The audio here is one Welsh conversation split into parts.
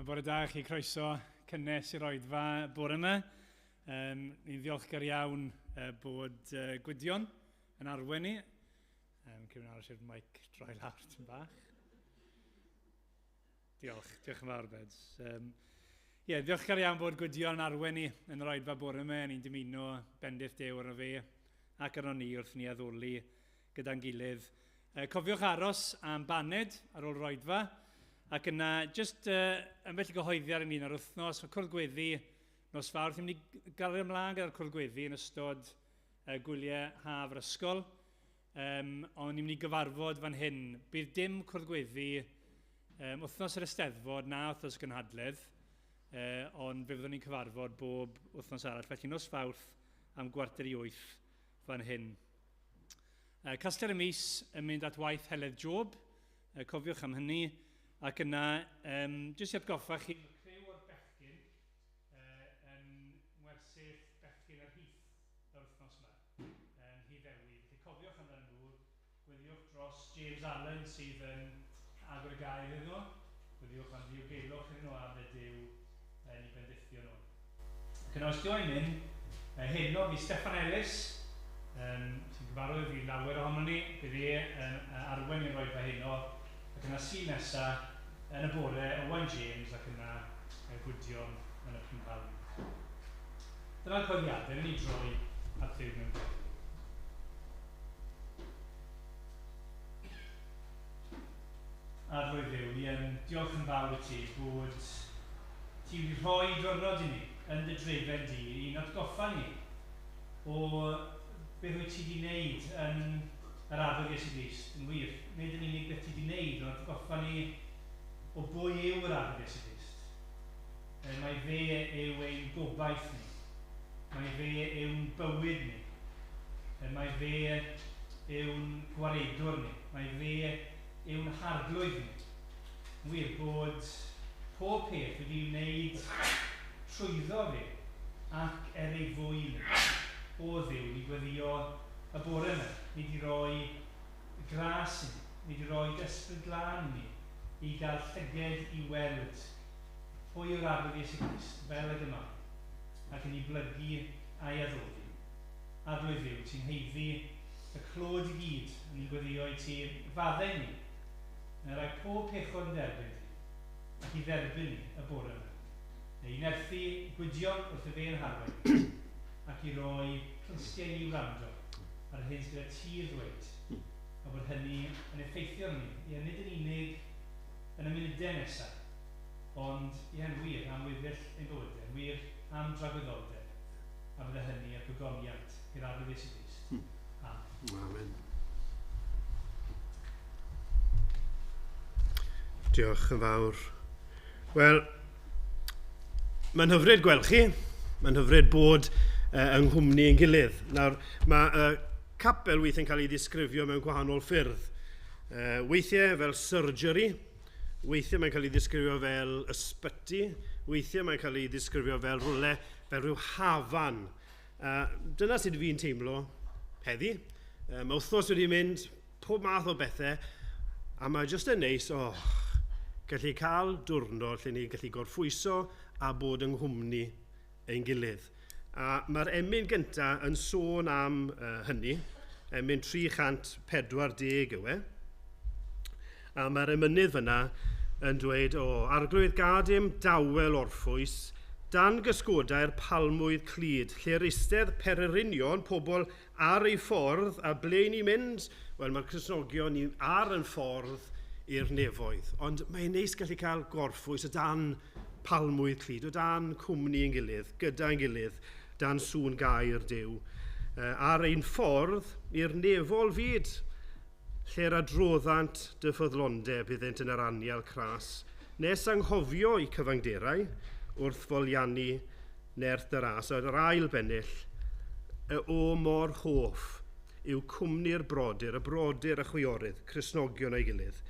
Bore da i chi, croeso cynnes i'r oedfa bore yma. Um, ni'n ddiolchgar iawn uh, bod uh, Gwydion yn arwen ni. Um, Cyn aros i'r mic droi lawr tyn bach. Diolch, diolch yn fawr, Beds. Um, Ie, yeah, ddiolchgar iawn bod Gwydion yn arwen ni yn yr oedfa bore yma. Ni'n dymuno bendith Duw arno fe ac arno ni wrth ni addoli gyda'n gilydd. Uh, cofiwch aros am baned ar ôl roedfa, ac yna, jyst uh, ambell i gyhoeddi ar ynglyn â'r wythnos, mae cwrdd gweddi nos fawrth, ni'n mynd i gael ymlaen gyda'r cwrdd gweddi yn ystod uh, gwyliau haf yr ysgol, um, ond ni'n mynd i gyfarfod fan hyn. Bydd dim cwrdd gweddi um, wythnos yr Eisteddfod na wythnos gynhadledd, uh, ond fe fyddwn ni'n cyfarfod bob wythnos arall, felly nos fawrth am 7:45 fan hyn. Uh, Casgliad y mis yn mynd at waith Heledd Job, uh, cofiwch am hynny, ac yna, um, jyst i atgoffa chi, mae criw o'r bechgyn uh, yn ngwersyll bechgyn yr Heath yr wythnos yma, yn Nhŷ Ddewi. Felly cofiwch amdano nhw, gweddiwch dros James Allen sydd yn agor y gair iddyn nhw, gweddiwch am ddiogelwch iddyn nhw a fy Duw yn eu bendithio nhw. Ac yna os dwi mynd, heno fi Steffan Ellis, um, sy'n gyfarwydd i lawer ohono ni, bydd e yn arwen i'r oedfa heno, ac yna sy'n nesa yn y bore Owain James ac yna Gwydion yn y prynhawn. Dyna'r coeddiadau, ni'n ni droi at Dduw mewn gweddi. Arglwydd Dduw, ni yn diolch yn fawr i ti bod ti wedi rhoi diwrnod i ni yn dy drefen di i'n atgoffa ni o beth wyt ti wedi wneud yn yr Arglwydd Iesu Grist. Yn wir, nid yn unig beth ti wedi wneud, ond atgoffa ni o bwy yw yr Arglwydd Iesu Grist. Mae fe yw ein gobaith ni. Mae fe yw'n bywyd ni. Mae fe yw'n gwaredwr ni. Mae fe yw'n harglwydd ni. Yn wir, bod pob peth wedi wneud trwyddo fe ac er ei fwyn ni. O Dduw, ni gweddio y bore yma. Ni wedi rhoi gras i ni. Ni wedi rhoi ysbryd glân i ni i gael llyged i weld pwy yw'r Arglwydd Iesu Grist, fel ag y mae, ac yn ei blygu a'i addoli. Arglwydd Dduw, ti'n haeddu y clod i gyd, yn ni'n gweddio i ti faddau ni, na rai pob pechod yn derbyn di, ac i dderbyn ni y bore yma. Neu i nerthu Gwydion wrth y fe yn harwain, ac i roi clustiau i ni wrando ar yr hyn sydd gyda ti i ddweud, a bod hynny yn effeithio arnon ni, ie, nid yn unig yn y munudau nesaf, ond, ie, yn wir, am weddill ein bywydau, yn wir, am dragwyddoldeb, a bydde hynny er gogoniant i'r Arglwydd Iesu Grist. Amen. Amen. Diolch yn fawr. Wel, mae'n hyfryd gweld chi. Mae'n hyfryd bod uh, yng nghwmni ein gilydd. Nawr, mae uh, capel weithiau'n cael ei ddisgrifio mewn gwahanol ffyrdd. Uh, weithiau fel surgery, weithiau mae'n cael ei ddisgrifio fel ysbyty, weithiau mae'n cael ei ddisgrifio fel rhywle, fel rhyw hafan. Uh, dyna sut fi'n teimlo heddi. Uh, mae wythnos wedi mynd, pob math o bethau, a mae jyst yn neis, oh, gallu cael diwrnod lle ni'n gallu gorffwyso a bod yng nghwmni ein gilydd. A mae'r emyn gyntaf yn sôn am uh, hynny, emyn 340 yw e. A mae'r emynydd fyna yn dweud, o, Arglwydd gad im dawel orffwys, dan gysgodau'r palmwydd clyd, lle'r eistedd pererinion, pobl ar ei ffordd, a ble ni'n mynd? Wel, mae'r Cristnogion ni ar yn ffordd i'r nefoedd. Ond mae'n neis gallu cael gorffwys o dan palmwydd clyd, o dan cwmni yn gilydd, gyda'n gilydd, dan sŵn gair Duw. Ar ein ffordd i'r nefol fyd, lle'r adroddant dy ffyddlondeb iddynt yn yr anial cras, nes anghofio eu cyfangderau wrth foliannu nerth dy ras. Yr ail bennill, y o mor hoff yw cwmni'r brodyr, y brodyr a chwiorydd, Cristnogion a'i gilydd.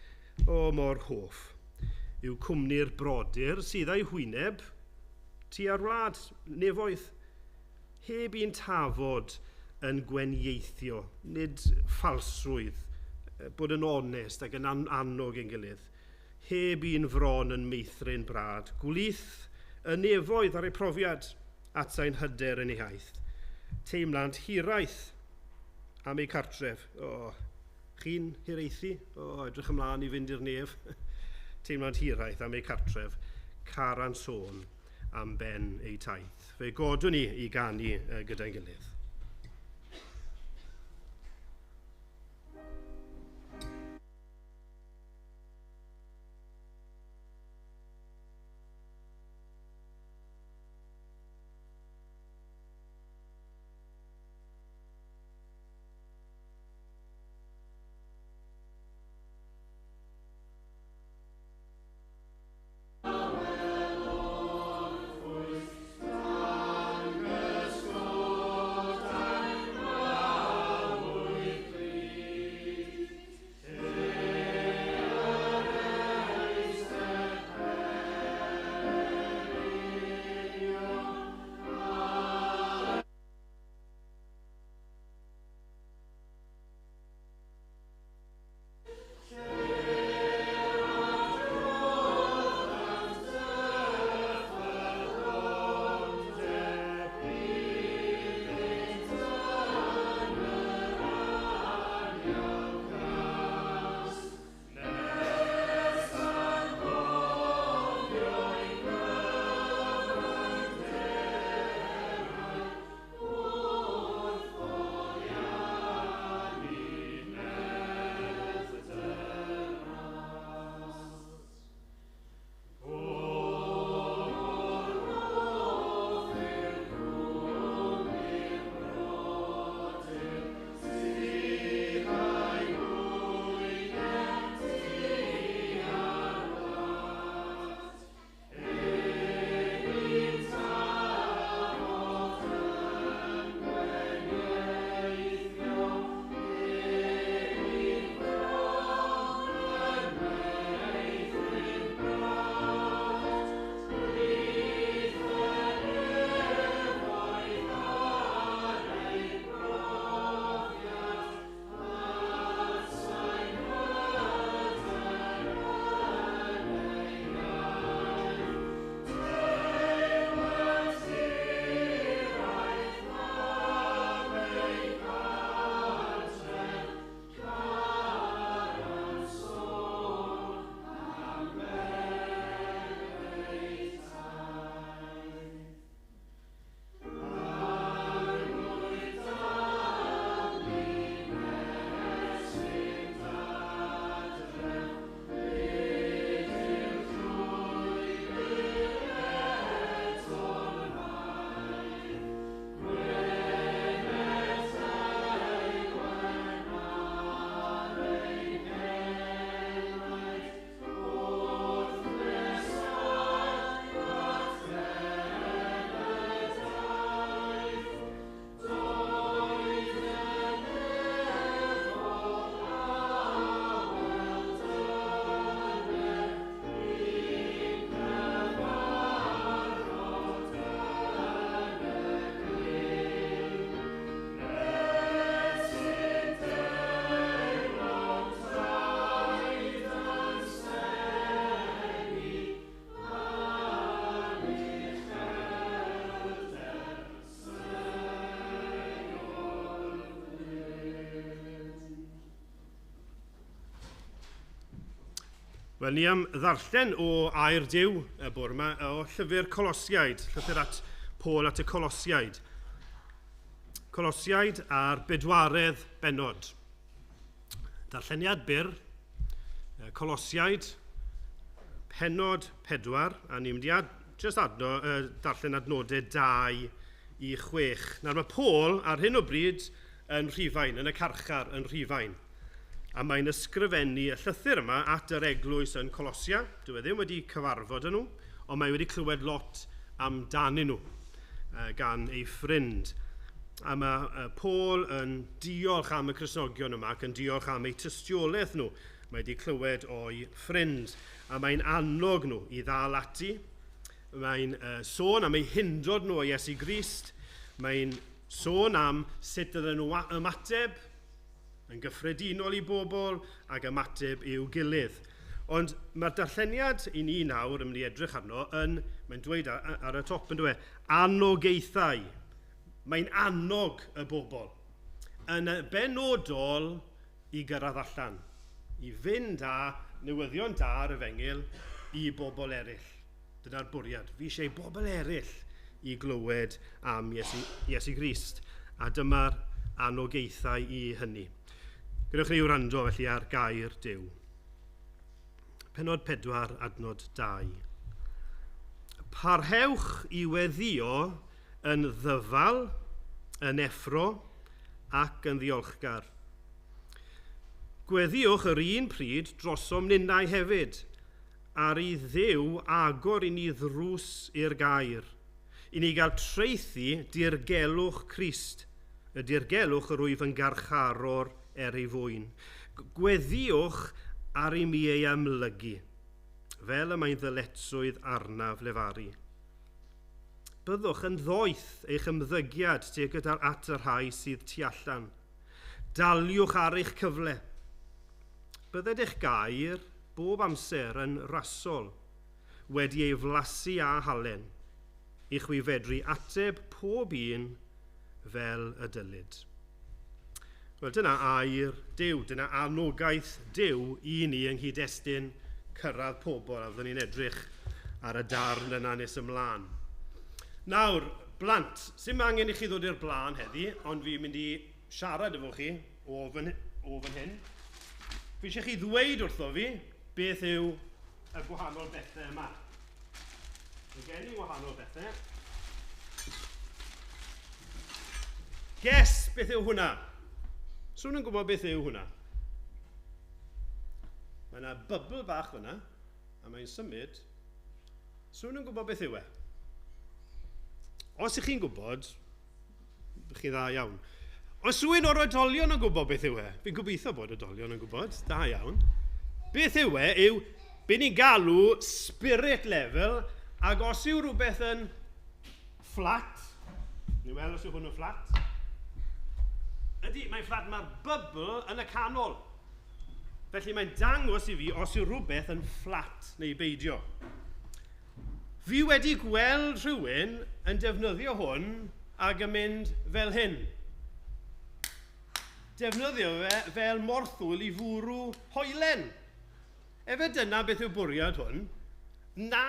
O mor hoff yw cwmni'r brodyr sydd â'i hwyneb tua'r wlad, nefoedd, heb un tafod yn gwenieithio, nid ffalsrwydd, bod yn onest ac yn annog ein gilydd. Heb un fron yn meithrin brad, gwlith y nefoedd ar ei profiad, atsain hyder yn ei haith. Teimlant hiraeth am ei cartref. O, chi'n hiraethu? O, edrych ymlaen i fynd i'r nef. Teimlant hiraeth am ei cartref, caran sôn am ben ei taith. Fe godwn ni i ganu gyda'n gilydd. Wel, ni am ddarllen o air Duw y bore yma, o llyfr Colosiaid, llythyr at Paul at y Colosiaid. Colosiaid a'r bedwaredd bennod. Darlleniad byr, Colosiaid, pennod 4, a ni'n mynd i darllen adnodau 2 i 6. Nawr mae Paul ar hyn o bryd yn Rhufain, yn y carchar yn Rhufain. A mae'n ysgrifennu y llythyr yma at yr eglwys yn Colosia. Dyw e ddim wedi cyfarfod â nhw, ond mae wedi clywed lot amdanyn nhw gan ei ffrind. A mae Paul yn diolch am y Cristnogion yma ac yn diolch am eu tystiolaeth nhw. Mae wedi clywed o'i ffrind. A mae'n annog nhw i ddal ati. Mae'n sôn am eu hundod nhw o Iesu Grist. Mae'n sôn am sut ydyn nhw ymateb yn gyffredinol i bobl ac ymateb i'w gilydd. Ond mae'r darlleniad i ni nawr yn mynd i edrych arno yn, mae'n dweud ar y top yn dweud, anogaethau. Mae'n annog y bobl. Yn benodol i gyrraedd allan, i fynd â newyddion da ar efengyl i bobl eraill. Dyna'r bwriad. Fi eisiau bobl eraill i glywed am Iesu, Iesu Grist. A dyma'r anogaethau i hynny. Gadewch ni wrando felly ar gair Duw. Pennod 4, adnod 2. Parhewch i weddio yn ddyfal, yn effro ac yn ddiolchgar. Gweddiwch yr un pryd drosom ninnau hefyd, ar i Dduw agor i ni ddrws i'r gair, i ni gael traethu dirgelwch Crist, y dirgelwch yr wyf yn garcharor er ei fwyn. Gweddiwch ar i mi ei amlygu, fel y mae'n ddyletswydd arnaf lefaru. Byddwch yn ddoeth eich ymddygiad tuag at y rhai sydd tu allan. Daliwch ar eich cyfle. Bydded eich gair bob amser yn rasol, wedi ei flasu â halen, i chwi fedru ateb pob un fel y dylid. Wel, dyna air Duw, dyna anogaeth Duw i ni yng nghyd-destun cyrraedd pobl, a fyddwn ni'n edrych ar y darn yna nes ymlaen. Nawr, blant, sy'm angen i chi ddod i'r blaen heddi, ond fi'n mynd i siarad efo chi o fan, o fan hyn. Fi eisiau chi ddweud wrtho fi beth yw y gwahanol bethau yma. Mae gen i wahanol bethau. Guess beth yw hwnna? Swn yn gwybod beth yw hwnna? Mae yna bubble bach fyna, a mae'n symud. Swn yn gwybod beth yw e? Os ych chi'n gwybod, chi dda iawn. Os rhywun o'r oedolion yn gwybod beth yw e, fi'n gobeithio bod oedolion yn gwybod, da iawn. Beth yw e yw be ni'n galw spirit level, ac os yw rhywbeth yn flat, ni weld os yw hwn yn flat, ydy, mae'n flat, mae'r bubble yn y canol. Felly mae'n dangos i fi os yw rhywbeth yn flat neu beidio. Fi wedi gweld rhywun yn defnyddio hwn ac yn mynd fel hyn. Defnyddio fe fel morthwyl i fwrw hoelen. Efe dyna beth yw bwriad hwn? Na!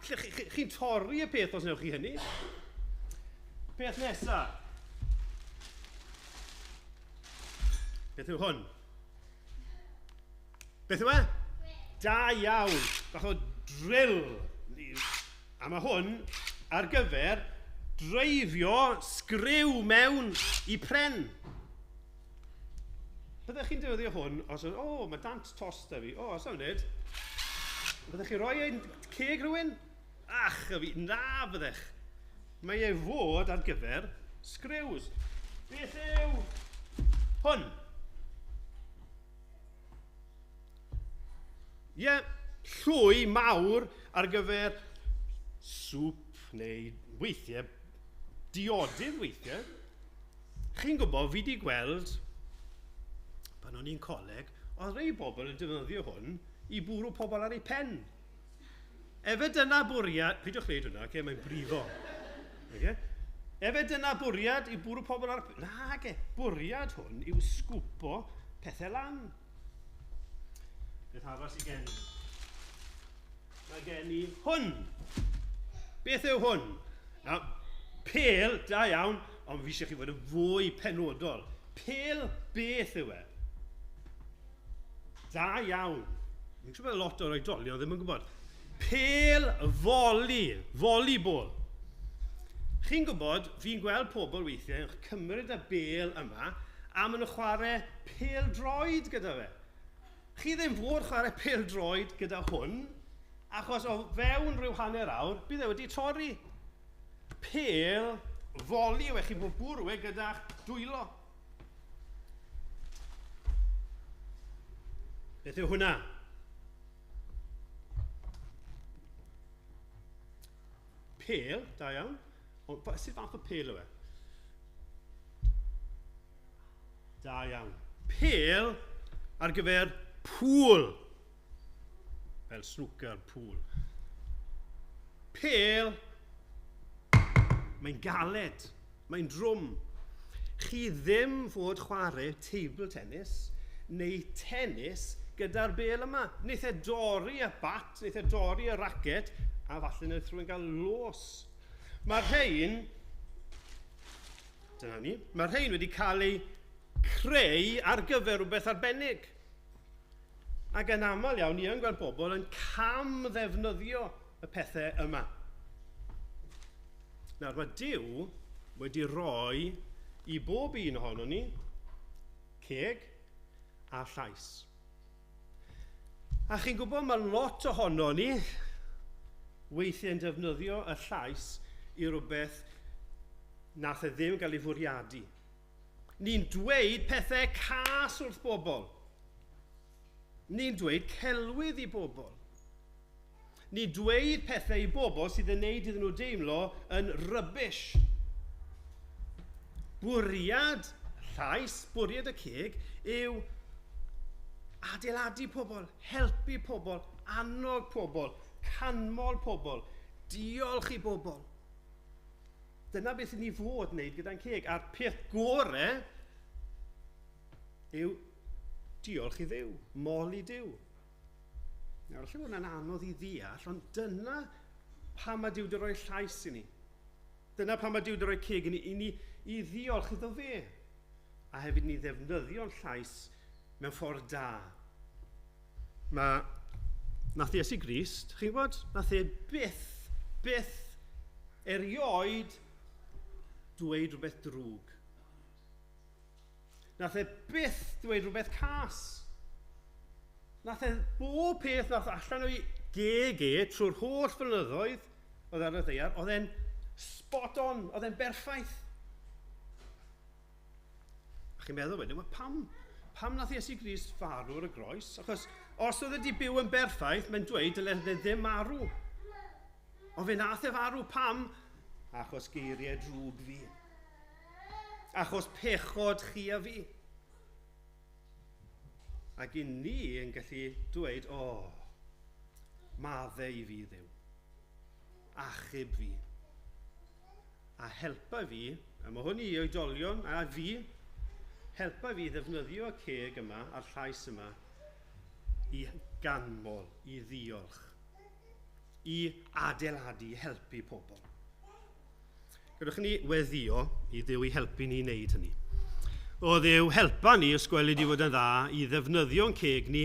Chi'n chi torri y peth os wnewch chi hynny. Peth nesaf. Beth yw hwn? Beth yw e? Da iawn. Bach o drill. A mae hwn ar gyfer dreifio sgriw mewn i pren. Byddech chi'n defnyddio hwn os o, oh, mae dant tost da fi. O, oh, os am wneud. Byddech chi'n rhoi ein ceg rhywun? Ach, y fi, na byddech. Mae ei fod ar gyfer sgriws. Beth yw hwn? Ie, yeah, llwy mawr ar gyfer sŵp neu weithiau, diodydd weithiau. Chi'n gwybod, fi wedi gweld, pan o'n i'n coleg, oedd rhai bobl yn defnyddio hwn i bwrw pobl ar eu pen. Efe dyna bwriad, peidiwch wneud hwnna, okay, mae'n brifo. Okay? Efe dyna bwriad i bwrw pobl ar... Nage, bwriad hwn yw sgwpo pethau lan. Beth arall sydd gen i? Mae gen i hwn. Beth yw hwn? Nawr, pêl, da iawn, ond fi eisiau chi fod yn fwy penodol. Pêl beth yw e? Da iawn. Fi'n credu bod lot o'r oedolion ddim yn gwybod. Pêl foli, volleyball. Chi'n gwybod, fi'n gweld pobl weithiau yn cymryd y bêl yma a maen nhw'n chwarae pêl droed gyda fe. Chi ddim fod chwarae pêl droed gyda hwn, achos o fewn rhyw hanner awr, bydd e wedi torri. Pêl foli yw e, chi'n bod bwrw e gyda'ch dwylo. Beth yw hwnna? Pêl, da iawn. Ond sut fath o pêl yw e? Da iawn. Pêl ar gyfer pŵl. fel snooker, pool. Pêl, mae'n galed, mae'n drwm. Chi ddim fod chwarae table tennis neu tennis gyda'r bêl yma. Wneith e dorri y bat, wneith e dorri y racet, a falle wneith rhywun gael los. Mae'r rhain, dyna ni, mae'r rhain wedi cael eu creu ar gyfer rhywbeth arbennig. Ac yn aml iawn, ni yn gweld bobl yn cam ddefnyddio y pethau yma. Nawr, mae Duw wedi rhoi i bob un ohono ni ceg a llais. A chi'n gwybod, mae lot ohono ni weithiau'n defnyddio y llais i rhywbeth nath e ddim gael ei fwriadu. Ni'n dweud pethau cas wrth bobl. Ni'n dweud celwydd i bobl. Ni'n dweud pethau i bobl sydd yn neud iddyn nhw deimlo yn rubbish. Bwriad llais, bwriad y ceg, yw adeiladu pobl, helpu pobl, annog pobl, canmol pobl, diolch i bobl. Dyna beth ni fod wneud gyda'n ceg. A'r peth gore yw diolch i Dduw, moli Duw. Nawr, allai fod hwnna'n anodd i ddeall, ond dyna pam mae Duw wedi rhoi llais i ni. Dyna pam mae Duw wedi rhoi ceg i ni, i ni i ddiolch iddo fe. A hefyd ni ddefnyddio'n llais mewn ffordd da. Mae, nath Iesu Grist, chi'n gwybod, nath e byth erioed dweud rhywbeth drwg. Nath e byth dweud rhywbeth cas. Nath e bob peth nath allan o'i geg e trwy'r holl flynyddoedd oedd ar y ddaear, oedd e'n spot on, oedd e'n berffaith. A chi'n meddwl wedyn, pam nath Iesu Grist farw ar y groes? Achos os oedd e wedi byw yn berffaith, mae'n dweud dyle e ddim marw. Ond fe nath e farw, pam? Achos geiriau drwg fi. Achos pechod chi a fi. Ac i ni yn gallu dweud, o, maddau i fi Dduw. Achub fi. A helpa fi, a mae hwn i oedolion a fi, helpa fi ddefnyddio y ceg yma a'r llais yma i ganmol, i ddiolch, i adeiladu, i helpu pobl. Gadewch i ni weddio i Dduw i helpu ni wneud hynny. O Dduw, helpa ni os gweli di fod yn dda i ddefnyddio'n ceg ni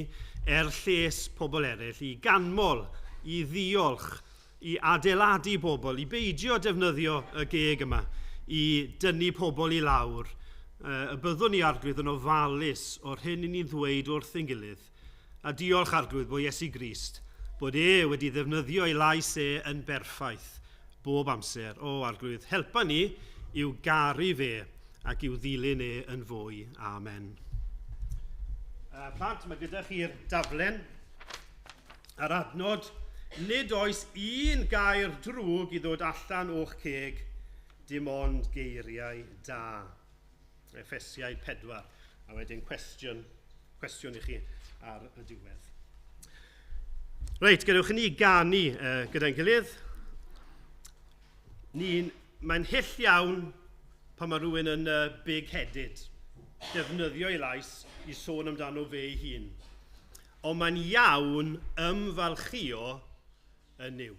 er lles pobl eraill, i ganmol, i ddiolch, i adeiladu bobl, i beidio defnyddio y geg yma, i dynnu pobl i lawr. Y byddwn ni Arglwydd yn ofalus o'r hyn i ni'n ddweud wrth ein gilydd. A diolch Arglwydd bod Iesu Grist, bod e wedi ddefnyddio ei lais e yn berffaith bob amser. O Arglwydd, helpa ni i'w garu fe ac i'w ddilyn e yn fwy. Amen. Plant, mae gyda chi'r daflen a'r adnod. Nid oes un gair drwg i ddod allan o'ch ceg, dim ond geiriau da. Effesiaid 4, a wedyn cwestiwn i chi ar y diwedd. Reit, gadewch i ni ganu gyda'n gilydd. Mae'n hyll iawn pan mae rhywun yn big-headed, defnyddio ei lais i sôn amdano fe ei hun. Ond mae'n iawn ymfalchio yn Nuw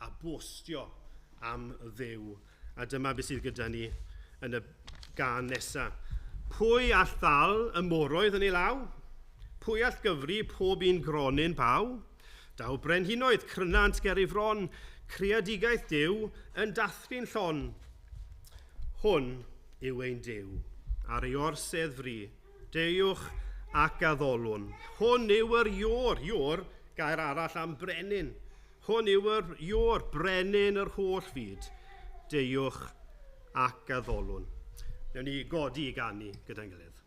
a bostio am Dduw. A dyma beth sydd gyda ni yn y gân nesaf. Pwy all ddal y moroedd yn ei law? Pwy all gyfri pob un gronyn baw? Daw brenhinoedd crynant ger ei fron, creadigaeth Duw yn dathlu'n llon. Hwn yw ein Duw, ar ei orsedd fri, deuwch ac addolwn. Hwn yw yr ior, gair arall am brenin. Hwn yw yr ior, brenin yr holl fyd, deuwch ac addolwn. Newn ni godi i ganu gyda'n gilydd.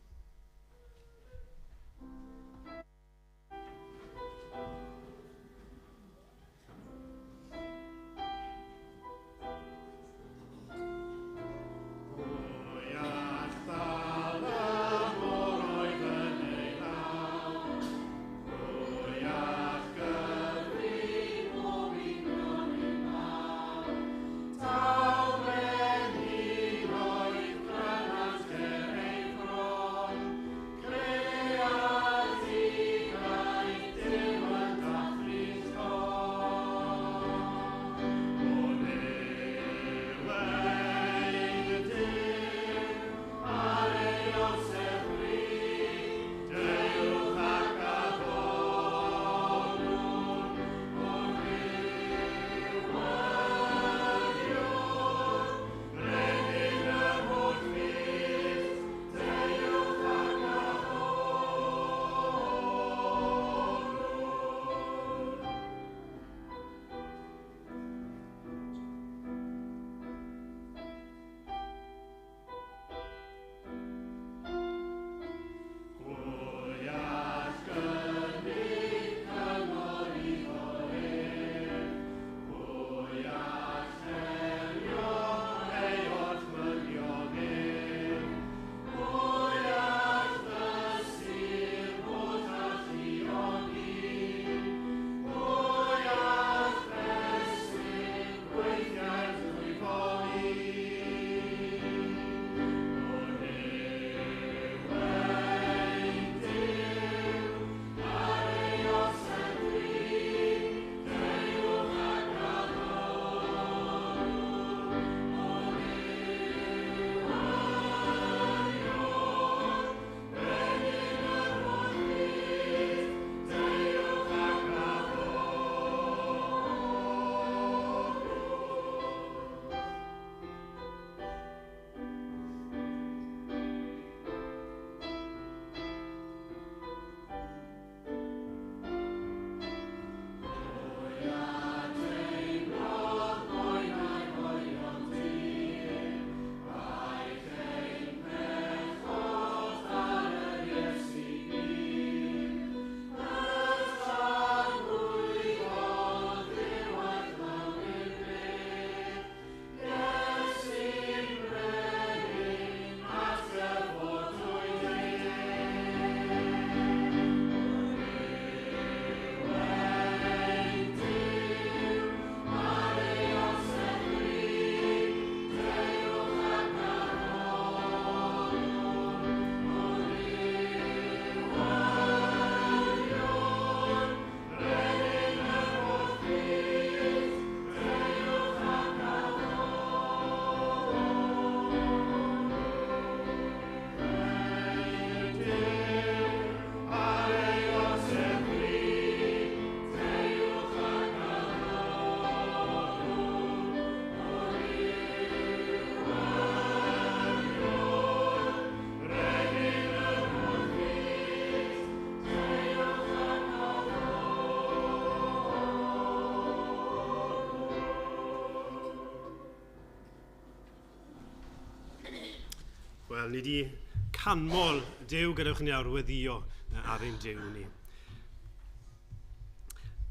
Wel, ni wedi canmol Duw, gadewch ni awr weddio ar ein Duw ni.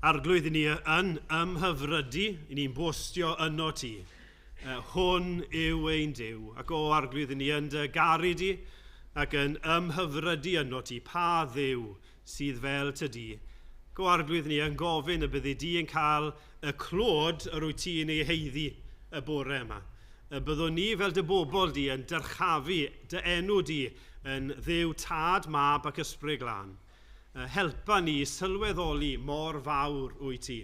Arglwydd, i ni yn ymhyfrydu, i ni'n bostio yno ti. Hwn yw ein Duw. Ac o Arglwydd, i ni yn dy garu di ac yn ymhyfrydu yno ti. Pa Dduw sydd fel ty di? Go Arglwydd, ni yn gofyn y byddi di yn cael y clod yr wyt ti'n ei heiddi y bore yma. Y byddwn ni fel dy bobl di yn dyrchafu dy enw di yn Dduw Tad, Mab ac Ysbryd Glân. Helpa ni sylweddoli mor fawr wyt ti.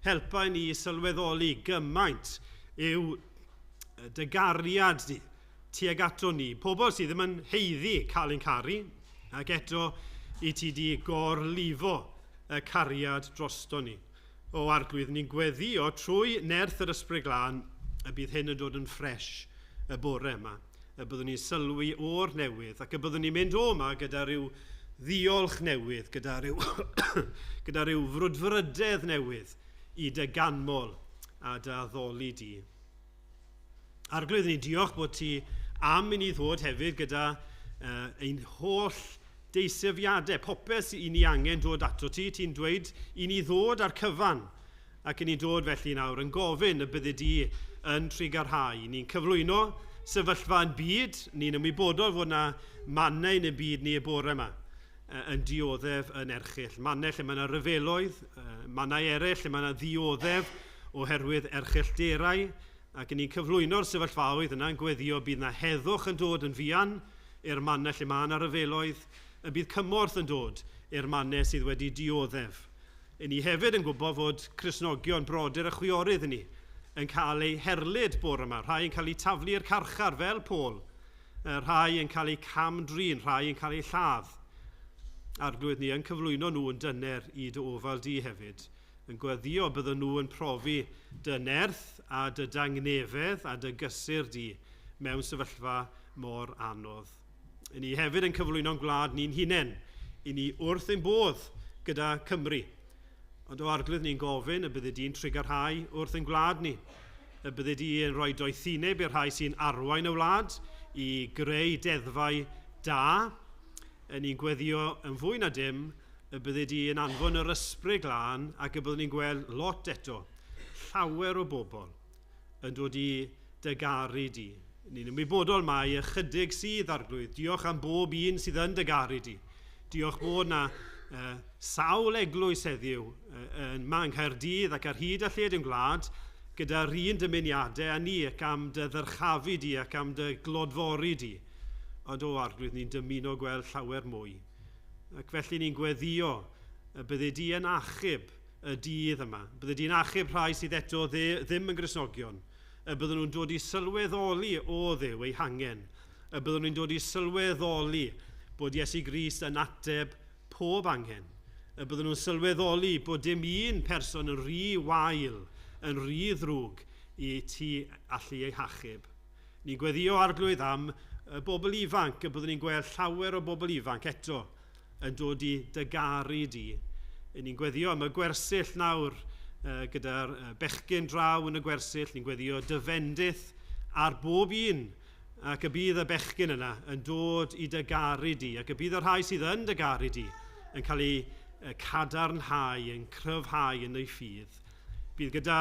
Helpa ni sylweddoli gymaint yw dy gariad di tuag ato ni. Pobl sydd ddim yn haeddu cael ein caru, ac eto i ti di gorlifo y cariad drosto ni. O Arglwydd, ni'n gweddio trwy nerth yr Ysbryd Glân y bydd hyn yn dod yn ffres y bore yma. Y byddwn ni'n sylwi o'r newydd ac y byddwn ni'n mynd o yma gyda rhyw ddiolch newydd, gyda rhyw frwdfrydedd newydd i dy ganmol a dy addoli di. Arglwydd, ni diolch bod ti am i ni ddod hefyd gyda ein holl deisyfiadau, popeth i ni angen dod ato ti, ti'n dweud i ni ddod ar cyfan, ac i ni dod felly nawr yn gofyn y byddi di yn trugarhau. Ni'n cyflwyno sefyllfa yn byd, ni'n ymwybodol fod yna mannau yn y byd ni y bore yma yn dioddef yn erchyll. Mannau lle mae yna ryfeloedd, mannau eraill lle mae yna ddioddef oherwydd erchyllderau, ac ni'n cyflwyno'r sefyllfaoedd yna yn gweddio bydd yna heddwch yn dod yn fuan i'r mannau lle mae yna ryfeloedd, y bydd cymorth yn dod i'r mannau sydd wedi dioddef. I ni hefyd yn gwybod fod Cristnogion, brodyr a chwiorydd ni yn cael eu herlid bore yma, rhai yn cael eu taflu i'r carchar fel Paul, rhai yn cael eu cam-drin, rhai yn cael eu lladd. Arglwydd, ni yn cyflwyno nhw yn dyner i dy ofal di hefyd, yn gweddio bydden nhw yn profi dy nerth a dy dangnefedd a dy gysur di mewn sefyllfa mor anodd. I ni hefyd yn cyflwyno'n gwlad ni'n hunain, i ni wrth ein bodd gyda Cymru. Ond o Arglwydd, ni'n gofyn y byddi di'n trugarhau wrth ein gwlad ni. Y byddi di yn rhoi doethineb i'r rhai sy'n arwain y wlad i greu deddfau da. Ni'n gweddio yn fwy na dim y byddi di yn anfon yr Ysbryd Glân ac y byddwn ni'n gweld lot eto, llawer o bobl yn dod i dy garu di. Ni'n ymwybodol mai ychydig sydd, Arglwydd. Diolch am bob un sydd yn dy garu di. Diolch bod na sawl eglwys heddiw yn yma yng Nghaerdydd ac ar hyd a lled yn gwlad gyda'r un dymuniadau a ni ac am dy ddyrchafu di ac am dy glodfori di. Ond o Arglwydd, ni'n dymuno gweld llawer mwy. Ac felly ni'n gweddio y byddi di yn achub y dydd yma. Byddi di'n achub rhai sydd eto ddim yn Gristnogion. Y bydden nhw'n dod i sylweddoli o Dduw eu hangen. Y bydden nhw'n dod i sylweddoli bod Iesu Grist yn ateb pob angen. Y bydden nhw'n sylweddoli bod dim un person yn rhy wael, yn rhy ddrwg i ti allu ei hachub. Ni'n gweddio, Arglwydd, am y bobl ifanc, y byddwn ni'n gweld llawer o bobl ifanc eto yn dod i dy garu di. Ni'n gweddio am y gwersyll nawr gyda'r bechgyn draw yn y gwersyll. Ni'n gweddio dy fendith ar bob un, ac y bydd y bechgyn yna yn dod i dy garu di, ac y bydd y rhai sydd yn dy garu di yn cael eu cadarnhau, yn cryfhau yn eu ffydd. Bydd gyda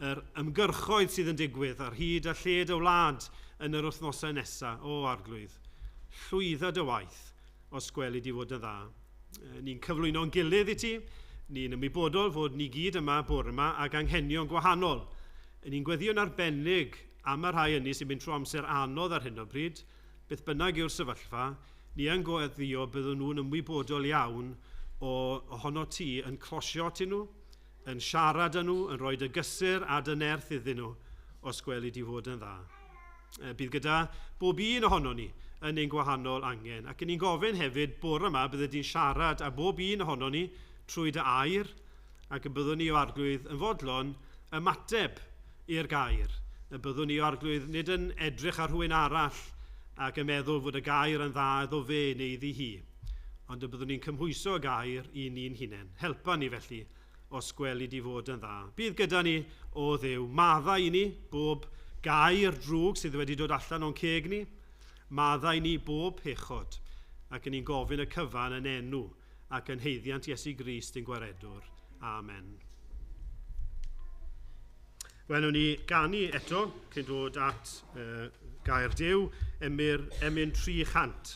yr ymgyrchoedd sydd yn digwydd ar hyd a lled y wlad yn yr wythnosau nesaf, o Arglwydd, llwydda dy waith os gweli di fod yn dda. Ni'n cyflwyno'n gilydd i ti, ni'n ymwybodol fod ni gyd yma bore yma ag anghenion gwahanol. Ni'n gweddio'n arbennig am y rhai hynny sy'n mynd trwy amser anodd ar hyn o bryd, beth bynnag yw'r sefyllfa, ni yn gweddio byddwn nhw'n ymwybodol iawn ohono ti yn closio ti nhw, yn siarad â nhw, yn rhoi dy gysur a dy nerth iddyn nhw, os gweli di fod yn dda. Bydd gyda bob un ohono ni yn ein gwahanol angen. Ac ni'n gofyn hefyd bore yma bydde di'n siarad â bob un ohono ni trwy dy air, ac y byddwn ni o Arglwydd yn fodlon ymateb i'r gair. Y byddwn ni o Arglwydd nid yn edrych ar rhywun arall ac yn meddwl fod y gair yn dda iddo fe neu iddi hi, ond y byddwn ni'n cymhwyso y gair i ni'n hunain. Helpa ni felly os gweli di fod yn dda. Bydd gyda ni o Dduw, maddau i ni bob gair drwg sydd wedi dod allan o'n ceg ni, Maddau ni bob pechod, ac yn ni'n gofyn y cyfan yn enw ac yn haeddiant Iesu Grist ein gwaredwr. Amen. Wel, wnawn ni ganu eto, cyn dod at gair Duw, emyn 300.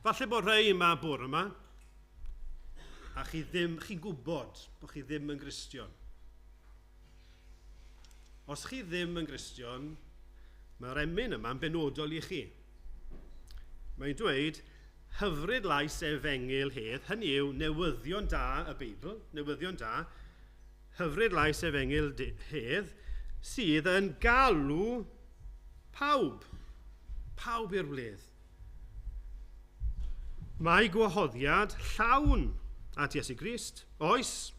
Falle bod rhai yma bore yma, a chi'n gwybod bod chi ddim yn Gristion. Os chi ddim yn Gristion, mae'r emyn yma'n benodol i chi. Mae'n dweud, hyfryd lais efengyl hedd, hynny yw newyddion da y Beibl, newyddion da, hyfryd lais efengyl hedd, sydd yn galw pawb, pawb i'r wledd. Mae gwahoddiad llawn at Iesu Grist, oes,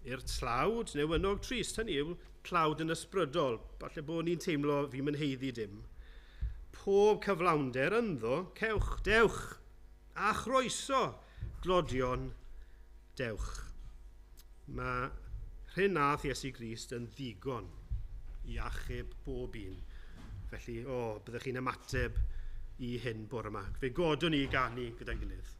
i'r tlawd newynog trist, hynny yw tlawd yn ysbrydol, falle bod ni'n teimlo fi'm yn haeddu dim. Pob cyflawnder ynddo, cewch, dewch, a chroeso, glodion, dewch. Mae hyn nath Iesu Grist yn ddigon i achub bob un. Felly, byddwch chi'n ymateb i hyn bore yma. Fe godwn ni i ganu gyda'n gilydd.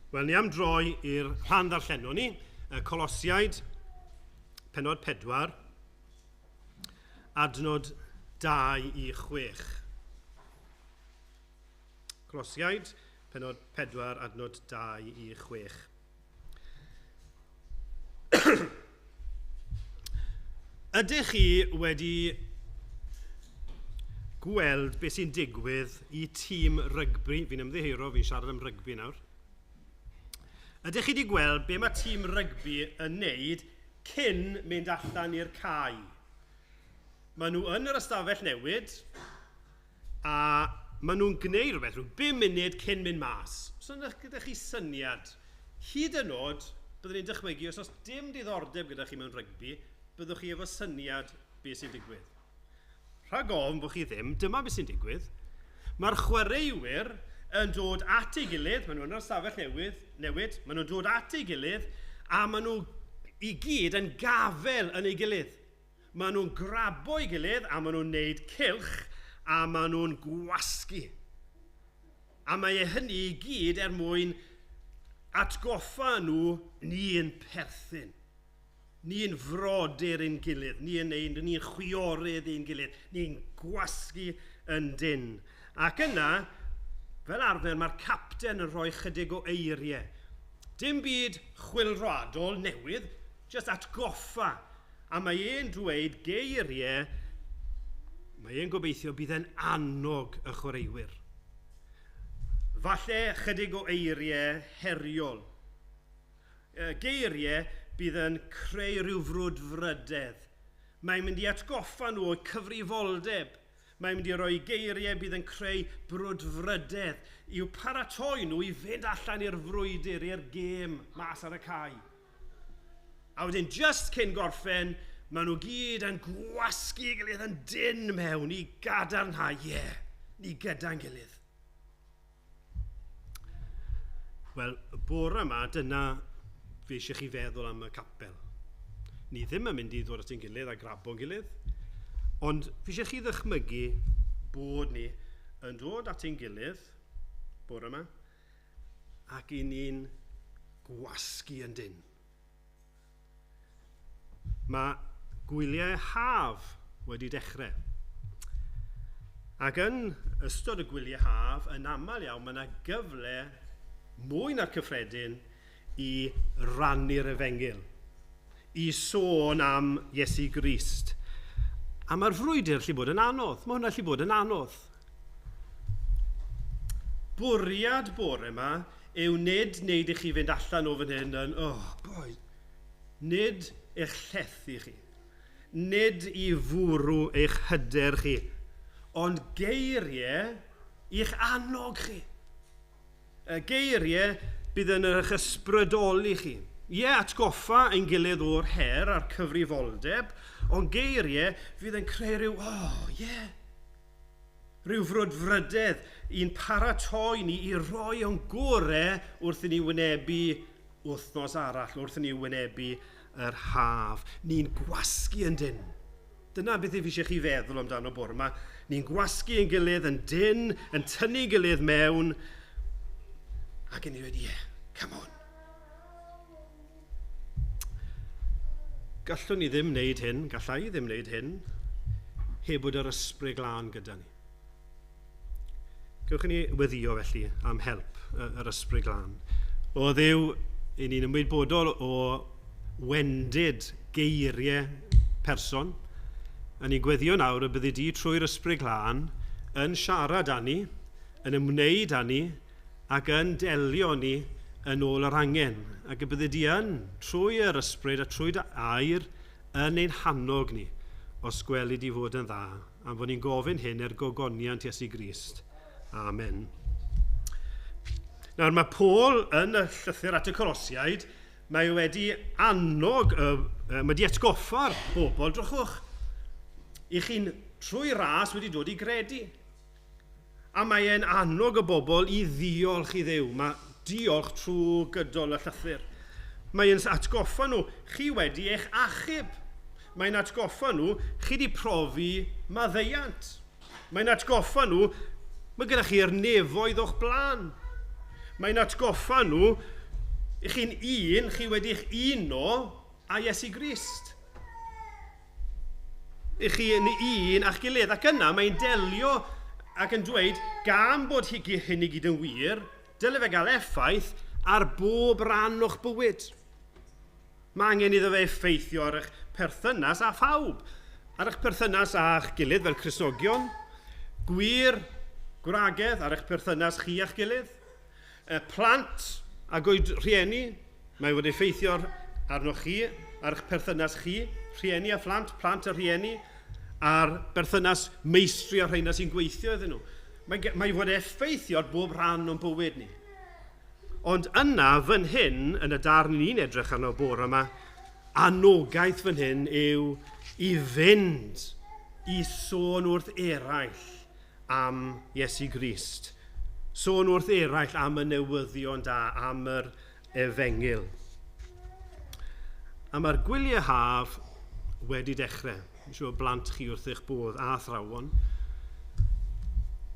Wel, ni am droi i'r rhan ddarllenon ni, y Colosiaid, penod 4, adnod 2 i 6. Colosiaid, penod 4, adnod 2 i 6. Ydych chi wedi gweld beth sy'n digwydd i tîm rygbi? Fi'n ymddiheuro, fi'n siarad am rygbi nawr. Ydych chi wedi gweld be mae tîm rygbi yn neud cyn mynd allan i'r cae? Maen nhw yn yr ystafell newid a maen nhw'n gwneud rhywbeth rhyw 5 munud cyn mynd mas. So gyda chi syniad, hyd yn oed, byddwn ni'n dychmygu, os oes dim diddordeb gyda chi mewn rygbi, byddwch chi efo syniad beth sy'n digwydd. Rhag ofn bod chi ddim, dyma beth sy'n digwydd. Mae'r chwaraewyr yn dod at ei gilydd, maen nhw yn yr ystafell newid, maen nhw'n dod at ei gilydd, a maen nhw i gyd yn gafel yn ei gilydd. Maen nhw'n grabo ei gilydd, a maen nhw'n neud cylch, a maen nhw'n gwasgu. A mae e hynny i gyd er mwyn atgoffa nhw ni'n perthyn. Ni'n frodyr ein gilydd, ni'n chwiorydd ein gilydd, ni'n gwasgu yn dyn. Ac yna, fel arfer, mae'r capten yn rhoi chydig o eiriau. Dim byd chwyldroadol newydd, jyst atgoffa. A mae e'n dweud geiriau, mae e'n gobeithio bydd e'n annog y chwaraewyr. Falle chydig o eiriau heriol. Geiriau bydd yn creu rhyw frwdfrydedd. Mae'n mynd i atgoffa nhw o'i cyfrifoldeb. Mae'n mynd i roi geiriau bydd yn creu brwdfrydedd i'w paratoi nhw i fynd allan i'r frwydr, i'r gêm, mas ar y cae. A wedyn, just cyn gorffen, maen nhw gyd yn gwasgu ei gilydd yn dyn mewn i gadarnhau, ie, yeah, ni gyda'n gilydd. Wel, y bore yma, dyna fi eisiau chi feddwl am y capel. Ni ddim yn mynd i ddod at ein gilydd a grabo'n gilydd, ond fi eisiau chi ddychmygu bod ni yn dod at ein gilydd, bore yma, ac i ni'n gwasgu yn dyn. Mae gwyliau haf wedi dechrau. Ac yn ystod y gwyliau haf, yn aml iawn, mae yna gyfle mwy na'r cyffredin i rannu'r efengyl, i sôn am Iesu Grist. A mae'r frwydr allu bod yn anodd. Mae hwnna allu bod yn anodd. Bwriad bore yma yw nid wneud i chi fynd allan o fan hyn yn, oh boy, nid eich llethu chi, nid i fwrw eich hyder chi, ond geiriau i'ch annog chi. Y geiriau bydd yn eich ysbrydoli chi. Ie, atgoffa ein gilydd o'r her a'r cyfrifoldeb, ond geiriau fydd yn creu rhyw, oh, ie, yeah, rhyw frwdfrydedd i'n paratoi ni i roi o'n gorau wrth i ni wynebu wythnos arall, wrth i ni wynebu yr haf. Ni'n gwasgu yn dyn. Dyna beth fi eisiau chi feddwl amdano bore yma. Ni'n gwasgu yn gilydd yn dyn, yn tynnu gilydd mewn, ac yn ni dweud, ie, yeah, come on. Gallwn ni ddim wneud hyn, gallai ddim wneud hyn, heb bod yr ysbryd glân gyda ni. Gewch ni weddio felly am help yr ysbryd glân. O Dduw, i ni'n ymwybodol o wendid geiriau person, a ni'n gweddio nawr y byddi di trwy'r ysbryd glân yn siarad â ni, yn ymwneud â ni, ac yn delio ni yn ôl yr angen. Ac y byddi di yn, trwy yr ysbryd a trwy dy air, yn ein hannog ni, os gweli di fod yn dda, am fod ni'n gofyn hyn er gogoniant Iesu Grist. Amen. Nawr mae Paul yn y llythyr at y Colosiaid, mae wedi annog, mae wedi atgoffa'r bobl, drychwch, i chi'n trwy ras wedi dod i gredu. A mae e'n annog y bobl i ddiolch i Dduw. Mae diolch trwy gydol y llythyr. Mae'n atgoffa nhw, chi wedi eich achub. Mae'n atgoffa nhw, chi wedi profi maddeuant. Mae'n atgoffa nhw, mae gyda chi'r nefoedd o'ch blaen. Mae'n atgoffa nhw, i chi'n un, chi wedi'ch uno a Iesu Grist. I chi yn un a'ch gilydd. Ac yna mae'n delio ac yn dweud, gan bod hyn i gyd yn wir, dyle fe gael effaith ar bob rhan o'ch bywyd. Mae angen iddo fe effeithio ar eich perthynas â phawb. Ar eich perthynas â'ch gilydd fel Cristnogion, gwir gwragedd ar eich perthynas chi a'ch gilydd, plant a goed rhieni, mae wedi effeithio arnoch chi, ar eich perthynas chi, rhieni a phlant, plant a rhieni, a'r berthynas meistri a rheina sy'n gweithio iddyn nhw. Mae wedi effeithio ar bob rhan o'n bywyd ni. Ond yna, fan hyn, yn y darn ni'n edrych arno bore yma, anogaeth fan hyn yw i fynd i sôn wrth eraill am Iesu Grist. Sôn wrth eraill am y newyddion da, am yr efengyl. A mae'r gwyliau haf wedi dechrau. Dwi'n siŵr blant chi wrth eich bodd a athrawon.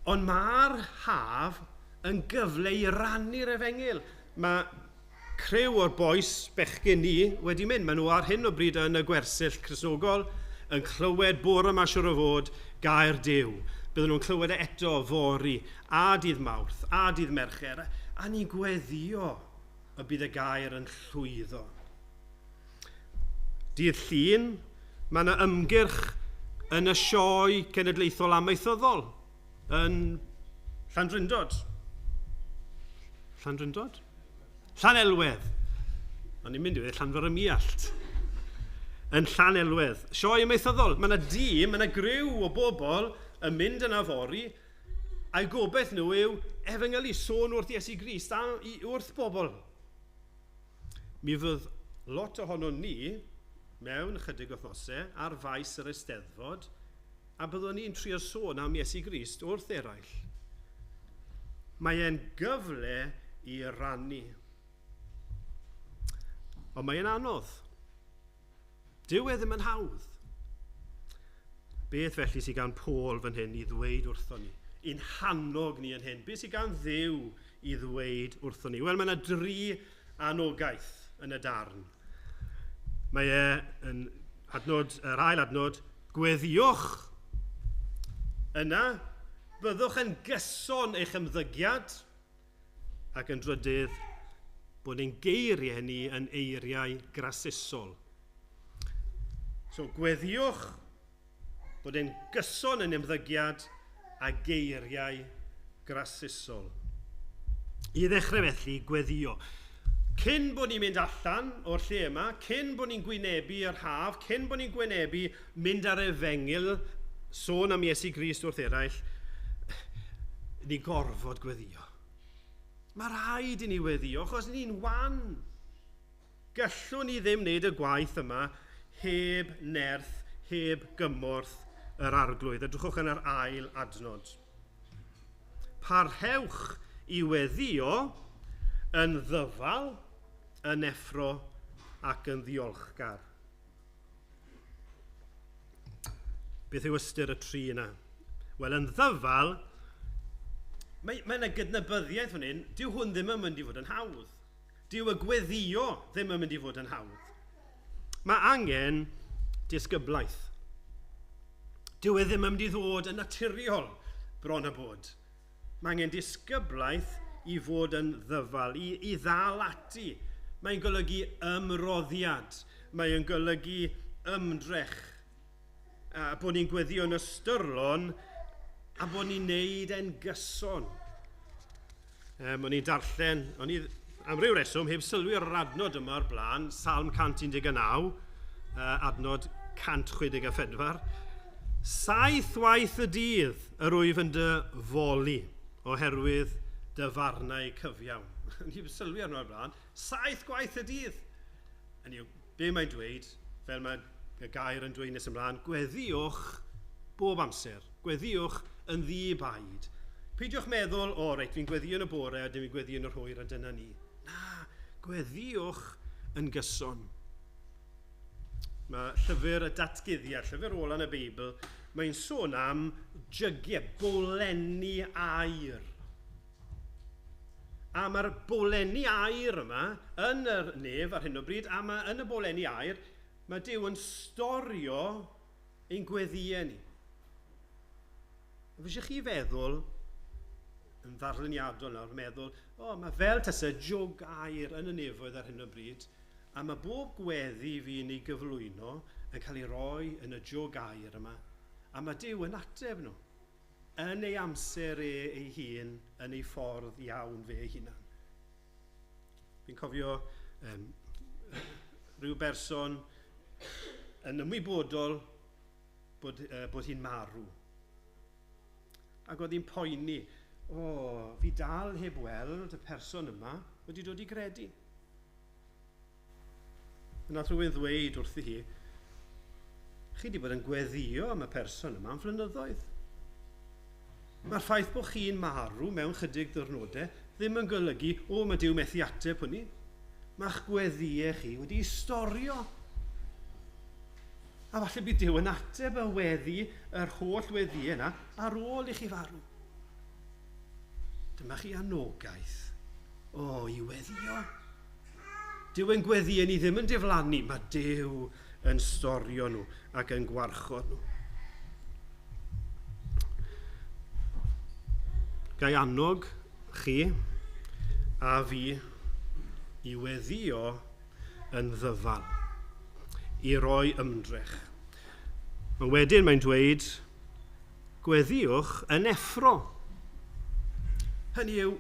Ond mae'r haf yn gyfle i rannu'r efengyl. Mae criw o'r bois bechgyn ni wedi mynd. Maen nhw ar hyn o bryd yn y gwersyll Cristnogol yn clywed bore yma siŵr o fod gair Duw. Bydden nhw'n clywed e eto fory, a dydd Mawrth, a dydd Mercher, a ni'n gweddio y bydd y gair yn llwyddo. Dydd Llun, mae yna ymgyrch yn y sioe cenedlaethol amaethyddol yn Llandrindod. Llandrindod? Llanelwedd. O'n i'n mynd i ddweud Llanfair-ym-Muallt. Yn Llanelwedd. Sioe amaethyddol. Mae yna dîm, mae yna griw o bobl yn mynd yna fory, a'i gobaith nhw yw efengylu, sôn wrth Iesu Grist a wrth bobl. Mi fydd lot ohonon ni mewn chydig wythnosau ar faes yr Eisteddfod, a byddwn ni'n trio sôn am Iesu Grist wrth eraill. Mae e'n gyfle i rannu. Ond mae e'n anodd. Dyw e ddim yn hawdd. Beth felly sydd gan Paul fan hyn i ddweud wrthon ni? I'n hannog ni yn hyn. Beth sydd gan Dduw i ddweud wrthon ni? Wel, mae yna dri anogaeth yn y darn. Mae e yn adnod, yr ail adnod, gweddïwch. Yna, byddwch yn gyson eich ymddygiad, ac yn drydydd, bod ein geiriau ni yn eiriau grasusol. So, gweddïwch, bod e'n gyson yn ymddygiad a geiriau grasusol. I ddechrau felly, gweddio. Cyn bod ni'n mynd allan o'r lle yma, cyn bod ni'n gwynebu yr haf, cyn bod ni'n gwynebu mynd ar efengyl, sôn am Iesu Grist wrth eraill, ni gorfod gweddio. Mae rhaid i ni weddio, achos ni'n wan. Gallwn ni ddim wneud y gwaith yma heb nerth, heb gymorth yr arglwydd. Edrychwch yn yr ail adnod. Parhewch i weddio yn ddyfal, yn effro ac yn ddiolchgar. Beth yw ystyr y tri yna? Wel, yn ddyfal, mae yna gydnabyddiaeth fan hyn, dyw hwn ddim yn mynd i fod yn hawdd. Dyw y gweddio ddim yn mynd i fod yn hawdd. Mae angen disgyblaeth. Dyw e ddim yn mynd i ddod yn naturiol bron a bod. Mae angen disgyblaeth i fod yn ddyfal, i ddal ati. Mae'n golygu ymroddiad. Mae'n golygu ymdrech. A bod ni'n gweddio yn ystyrlon a bod ni'n neud e'n gyson. O'n i'n darllen, o'n i am ryw reswm heb sylwi ar yr adnod yma o'r blaen, Salm 119, adnod 164. 7 waith y dydd yr wyf yn dy foli oherwydd dy farnau cyfiawn. O'n i'n sylwi arno o'r blaen, 7 gwaith y dydd. Hynny yw, be mae'n dweud, fel mae y gair yn dweud nes ymlaen, gweddiwch bob amser, gweddiwch yn ddi-baid. Peidiwch meddwl, o reit, fi'n gweddio yn y bore a dim fi'n gweddio yn yr hwyr a dyna ni. Na, gweddiwch yn gyson. Mae llyfr y datguddiad, llyfr ola yn y Beibl, mae'n sôn am jygiau, bowlenni aur. A mae'r bowlenni aur yma yn yr nef ar hyn o bryd, a mae yn y bowlenni aur, mae Duw yn storio ein gweddïau ni. Fi eisiau chi feddwl, yn ddarluniadol nawr, meddwl, o, mae fel tasa jwg aur yn y nefoedd ar hyn o bryd, a mae bob gweddi fi'n ei gyflwyno yn cael ei roi yn y jwg aur yma, a mae Duw yn ateb nhw, yn ei amser e ei hun, yn ei ffordd iawn fe ei hunan. Fi'n cofio rhyw berson yn ymwybodol bod hi'n marw. Ac oedd hi'n poeni, o, fi dal heb weld y person yma wedi dod i gredu. Yna rhywun ddweud wrthi hi, chi wedi bod yn gweddio am y person yma am flynyddoedd. Mae'r ffaith bod chi'n marw mewn chydig ddiwrnodau ddim yn golygu, o, mae Duw methu ateb hwnni. Mae'ch gweddïau chi wedi storio. A falle bydd Duw yn ateb y weddi, yr holl weddïau yna, ar ôl i chi farw. Dyma chi anogaeth. O, i weddio. Duw yn gweddïau ni ddim yn diflannu. Mae Duw yn storio nhw ac yn gwarchod nhw. Gai annog chi a fi i weddio yn ddyfal, i roi ymdrech. Ond wedyn mae'n dweud, gweddiwch yn effro. Hynny yw,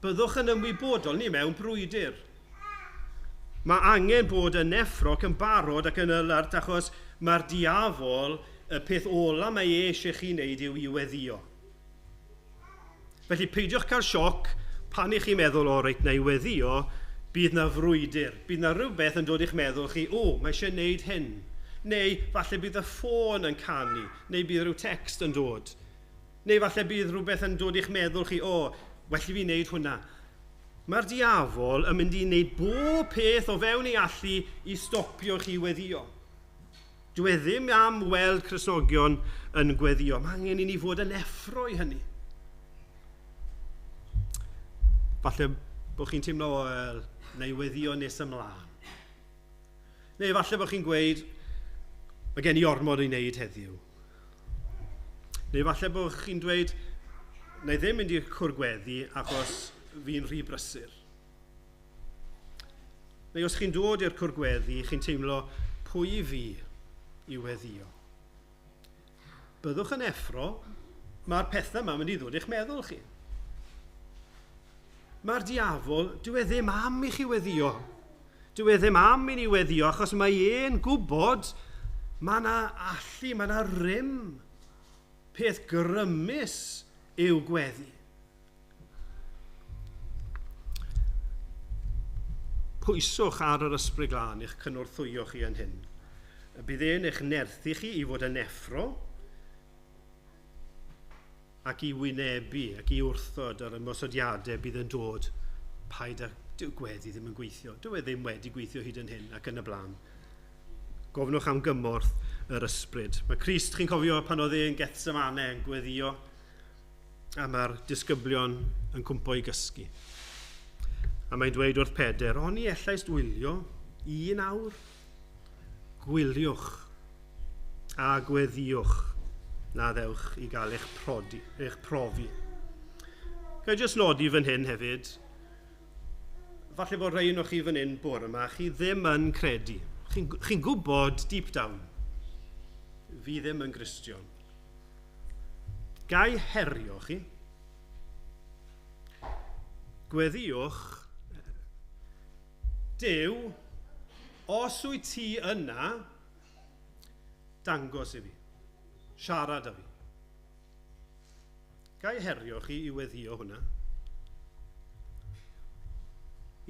byddwch yn ymwybodol ni mewn brwydr. Mae angen bod yn effro ac yn barod ac yn alert achos mae'r diafol, y peth ola mae e eisiau chi wneud yw i weddio. Felly peidiwch cael sioc pan i chi'n meddwl, o reit, na i weddio, Bydd na frwydr, bydd na rhywbeth yn dod i'ch meddwl chi, o, mae eisiau gwneud hyn. Neu falle bydd y ffôn yn canu, neu bydd rhyw text yn dod. Neu falle bydd rhywbeth yn dod i'ch meddwl chi, o, well i fi wneud hwnna. Mae'r diafol yn mynd i wneud bob peth o fewn ei allu i stopio chi weddio. Dwi e ddim am weld Cristnogion yn gweddio. Mae angen i ni fod yn effro i hynny. Falle bod chi'n teimlo, wel, neu weddio nes ymlaen. Neu falle bod chi'n gweud, mae gen i ormod i wneud heddiw. Neu falle bod chi'n dweud, na i ddim mynd i'r cwr gweddi achos fi'n rhy brysur. Neu os chi'n dod i'r cwr gweddi, chi'n teimlo pwy i fi i weddio. Byddwch yn effro, mae'r pethau yma mynd i ddod i'ch meddwl chi. Mae'r diafol, dyw e ddim am i chi weddio. Dyw e ddim am i ni weddio, achos mae e'n gwybod mae yna allu, mae yna rym. Peth grymus yw gweddi. Pwyswch ar yr Ysbryd Glân i'ch cynorthwyo chi yn hyn. Bydd e'n eich nerthu chi i fod yn effro ac i wynebu ac i wrthod yr ymosodiadau bydd yn dod. Paid â, dyw gweddi ddim yn gweithio. Dyw e ddim wedi gweithio hyd yn hyn ac yn y blaen. Gofnwch am gymorth yr ysbryd. Mae Crist, chi'n cofio pan oedd e'n Gethsemane yn gweddio, a mae'r disgyblion yn cwmpo i gysgu. A mae'n dweud wrth Pedr, oni ellais wylio un awr? Gwyliwch a gweddiwch na ddewch i gael eich, prodi, eich profi. Ga i jyst nodi fan hyn hefyd, falle bod rhai o'n chi fan hyn bore yma, chi ddim yn credu. Chi'n chi gwybod deep down, fi ddim yn Gristion. Ga i herio chi? Gweddiwch, Duw, os wyt ti yna, dangos i fi. Siarad â fi. Ga i herio chi i weddio hwnna?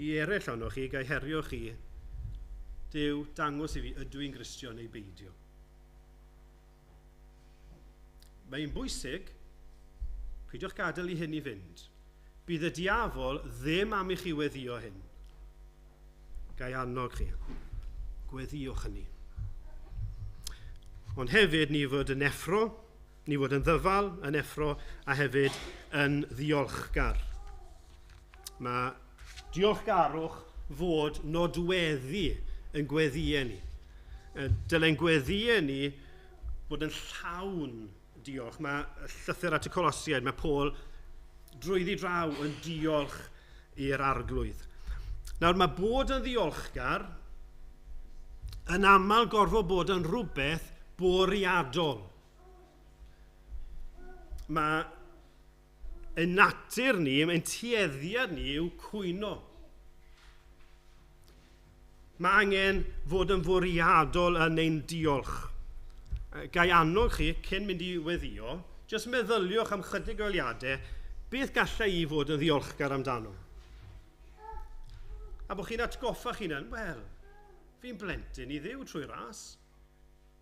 I eraill ohonoch chi, ga i herio chi, Duw, dangos i fi, ydw i'n Gristion neu beidio. Mae'n bwysig, peidiwch gadael i hyn i fynd. Bydd y diafol ddim am i chi weddio hyn. Ga i annog chi, gweddiwch hynny. Ond hefyd ni fod yn effro, ni fod yn ddyfal, yn effro, a hefyd yn ddiolchgar. Mae diolchgarwch fod nodweddu yn gweddïau ni. Dyle'n gweddïau ni bod yn llawn diolch. Mae llythyr at y Colosiaid, mae Paul drwyddi draw yn diolch i'r Arglwydd. Nawr mae bod yn ddiolchgar yn aml gorfod bod yn rhywbeth bwriadol. Mae ein natur ni, ein tueddiad ni yw cwyno. Mae angen fod yn fwriadol yn ein diolch. Ga i annog chi, cyn mynd i weddio, jyst meddyliwch am chydig o eiliadau, beth gallai i fod yn ddiolchgar amdano? A bod chi'n atgoffa chi'n hunan, wel, fi'n blentyn i Dduw trwy ras.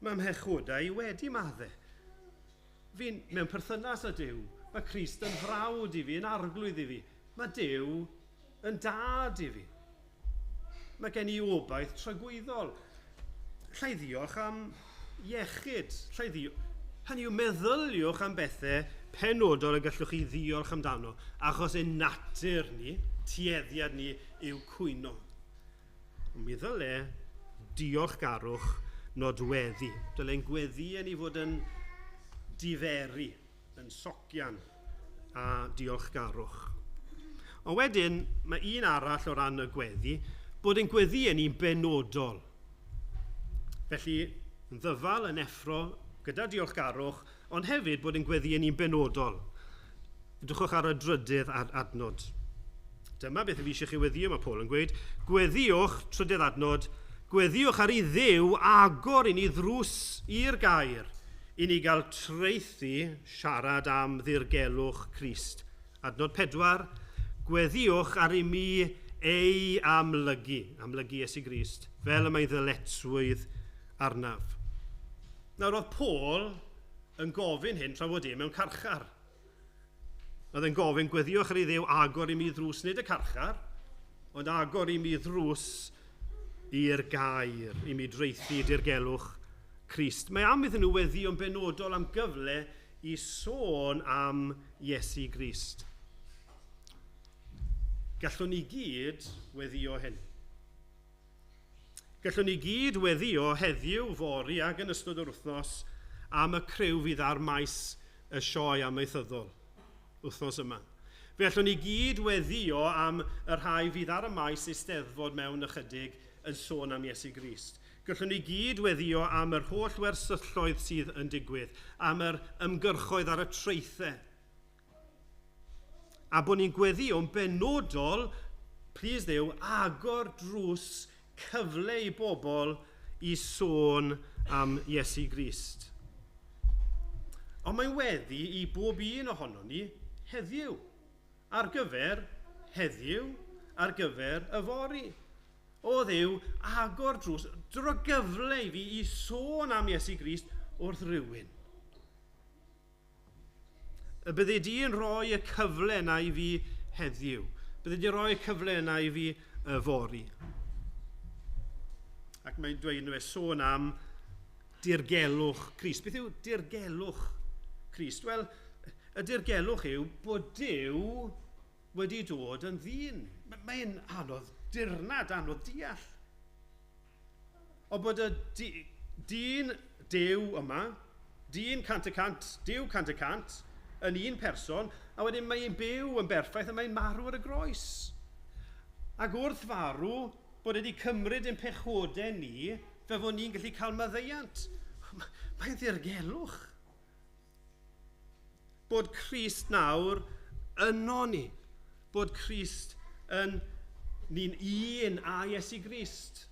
Mae mhechodau i wedi maddau. Fi'n mewn perthynas â Duw. Mae Crist yn frawd i fi, yn arglwydd i fi. Mae Duw yn dad i fi. Mae gen i obaith tragwyddol. Llai ddiolch am iechyd. Llai ddiolch. Hynny yw, meddyliwch am bethau penodol y gallwch chi ddiolch amdano, achos ein natur ni, tueddiad ni, yw cwyno. Ond mi ddyle diolchgarwch nodweddu. Dyle'n gweddïau ni fod yn diferu, yn socian a diolchgarwch. Ond wedyn, mae un arall o ran y gweddi, bod ein gweddïau ni'n benodol. Felly, yn ddyfal, yn effro, gyda diolchgarwch, ond hefyd bod ein gweddïau ni'n benodol. Edrychwch ar y drydydd adnod. Dyma beth fi eisiau chi weddio, mae Paul yn gweud. Gweddiwch, trydydd adnod, gweddiwch ar i Dduw agor i ni ddrws i'r gair, i ni gael traethu siarad am ddirgelwch Crist. Adnod 4, gweddiwch ar i mi ei amlygu, amlygu Iesu Grist, fel y mae ddyletswydd arnaf. Nawr oedd Paul yn gofyn hyn tra fod e mewn carchar. Oedd e'n gofyn, gweddiwch ar ei Dduw agor i mi ddrws, nid y carchar, ond agor i mi ddrws i'r gair, i mi draethu dirgelwch Crist. Mae am iddyn nhw weddïo'n benodol am gyfle i sôn am Iesu Grist. Gallwn ni gyd weddïo hyn. Gallwn ni gyd weddïo heddiw, fory ac yn ystod yr wythnos am y criw fydd ar maes y sioe amaethyddol wythnos yma. Fe allwn ni gyd weddïo am y rhai fydd ar y maes eisteddfod mewn ychydig yn sôn am Iesu Grist. Gallwn ni gyd weddïo am yr holl wersylloedd sydd yn digwydd, am yr ymgyrchoedd ar y traethau. A bod ni'n gweddïo'n benodol, plis Dduw, agor drws cyfle i bobl i sôn am Iesu Grist. Ond mae'n weddi i bob un ohonon ni heddiw, ar gyfer heddiw, ar gyfer yfory. O Dduw, agor drws, dro gyfle i fi i sôn am Iesu Grist wrth rywun. Y bydde di yn rhoi y cyfle yna i fi heddiw. Bydde di rhoi y cyfle yna i fi yfory. Ac mae'n dweud nhw e sôn am dirgelwch Crist. Beth yw dirgelwch Crist? Wel, y dirgelwch yw bod Duw wedi dod yn ddyn. Mae'n anodd dirnad, anodd deall. O bod y dyn Duw yma, dyn 100%, Duw 100%, yn un person, a wedyn mae'n byw yn berffaith a mae'n marw ar y groes. Ac wrth farw, bod wedi cymryd ein pechodau ni, fe fod ni'n gallu cael maddeuant. Mae'n ddirgelwch. Bod Crist nawr yno ni. Bod Crist yn ni'n un â Iesu Grist.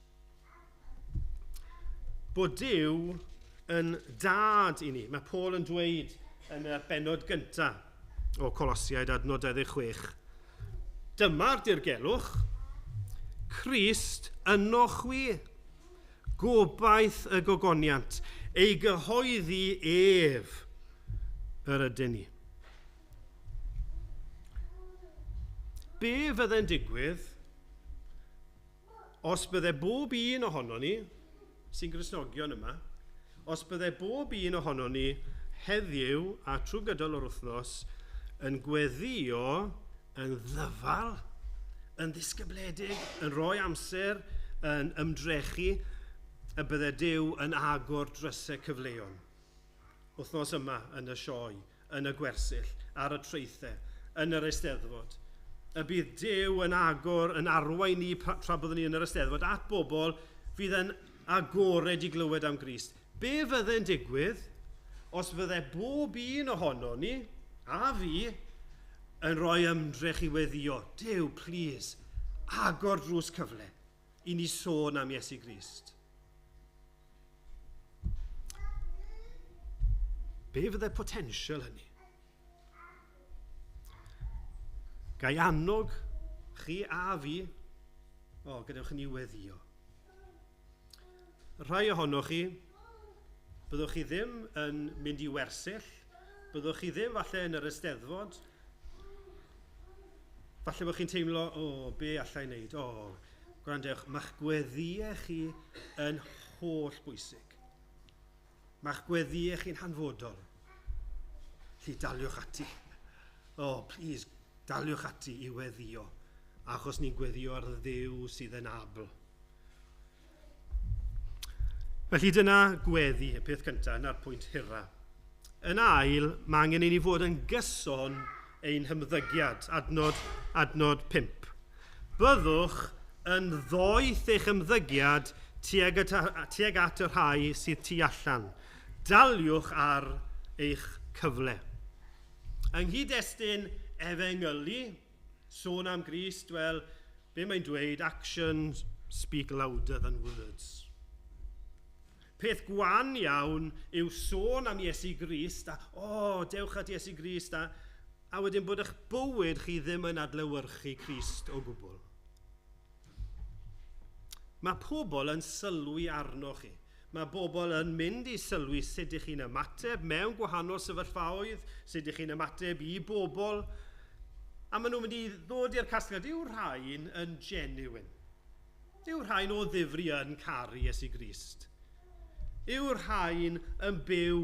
Bod Duw yn dad i ni. Mae Paul yn dweud yn y bennod gyntaf o Colosiaid adnod 26. Dyma'r dirgelwch, Crist yno chwi, gobaith y gogoniant, ei gyhoeddi ef yr ydyn ni. Be fydde'n digwydd os bydde bob un ohono ni, sy'n Gristnogion yma, os bydde bob un ohono ni heddiw a trwy gydol yr wythnos yn gweddio yn ddyfal, yn ddisgybledig, yn rhoi amser, yn ymdrechu, y bydde Duw yn agor drysau cyfleon. Wythnos yma yn y sioe, yn y gwersyll, ar y traethau, yn yr eisteddfod. Y bydd Duw yn agor, yn arwain ni tra byddwn ni yn yr eisteddfod at bobl fydd yn agored i glywed am Grist. Be fydde'n digwydd os fydde bob un ohono ni, a fi, yn rhoi ymdrech i weddio? Duw, please, agor drws cyfle i ni sôn am Iesu Grist. Be fydde potensial hynny? Gai annog chi a fi, o, gadewch i ni weddio. Rhai ohonoch chi, byddwch chi ddim yn mynd i wersyll, byddwch chi ddim falle yn yr eisteddfod, falle bod chi'n teimlo, o, be allai wneud? O, gwrandewch, mae'ch gweddïau chi yn holl bwysig. Mae'ch gweddïau chi'n hanfodol. Felly daliwch ati. O, please, daliwch ati i weddio, achos ni'n gweddio ar Dduw sydd yn abl. Felly dyna gweddi, y peth cyntaf, yna'r pwynt hira. Yn ail, mae angen i ni fod yn gyson ein hymddygiad, adnod 5. Byddwch yn ddoeth eich ymddygiad tuag at y rhai sydd tu allan. Daliwch ar eich cyfle. Yng nghyd-destun efengylu, sôn am Grist, wel, be mae'n dweud, actions speak louder than words. Peth gwan iawn yw sôn am Iesu Grist, a o, dewch at Iesu Grist, a wedyn bod eich bywyd chi ddim yn adlewyrchu Crist o gwbl. Mae pobl yn sylwi arnoch chi. Mae bobl yn mynd i sylwi sut ydych chi'n ymateb mewn gwahanol sefyllfaoedd, sut ydych chi'n ymateb i bobl. A maen nhw'n mynd i ddod i'r casgliad, yw rhain yn genuine? Yw rhain o ddifri yn caru Iesu Grist? Yw rhain yn byw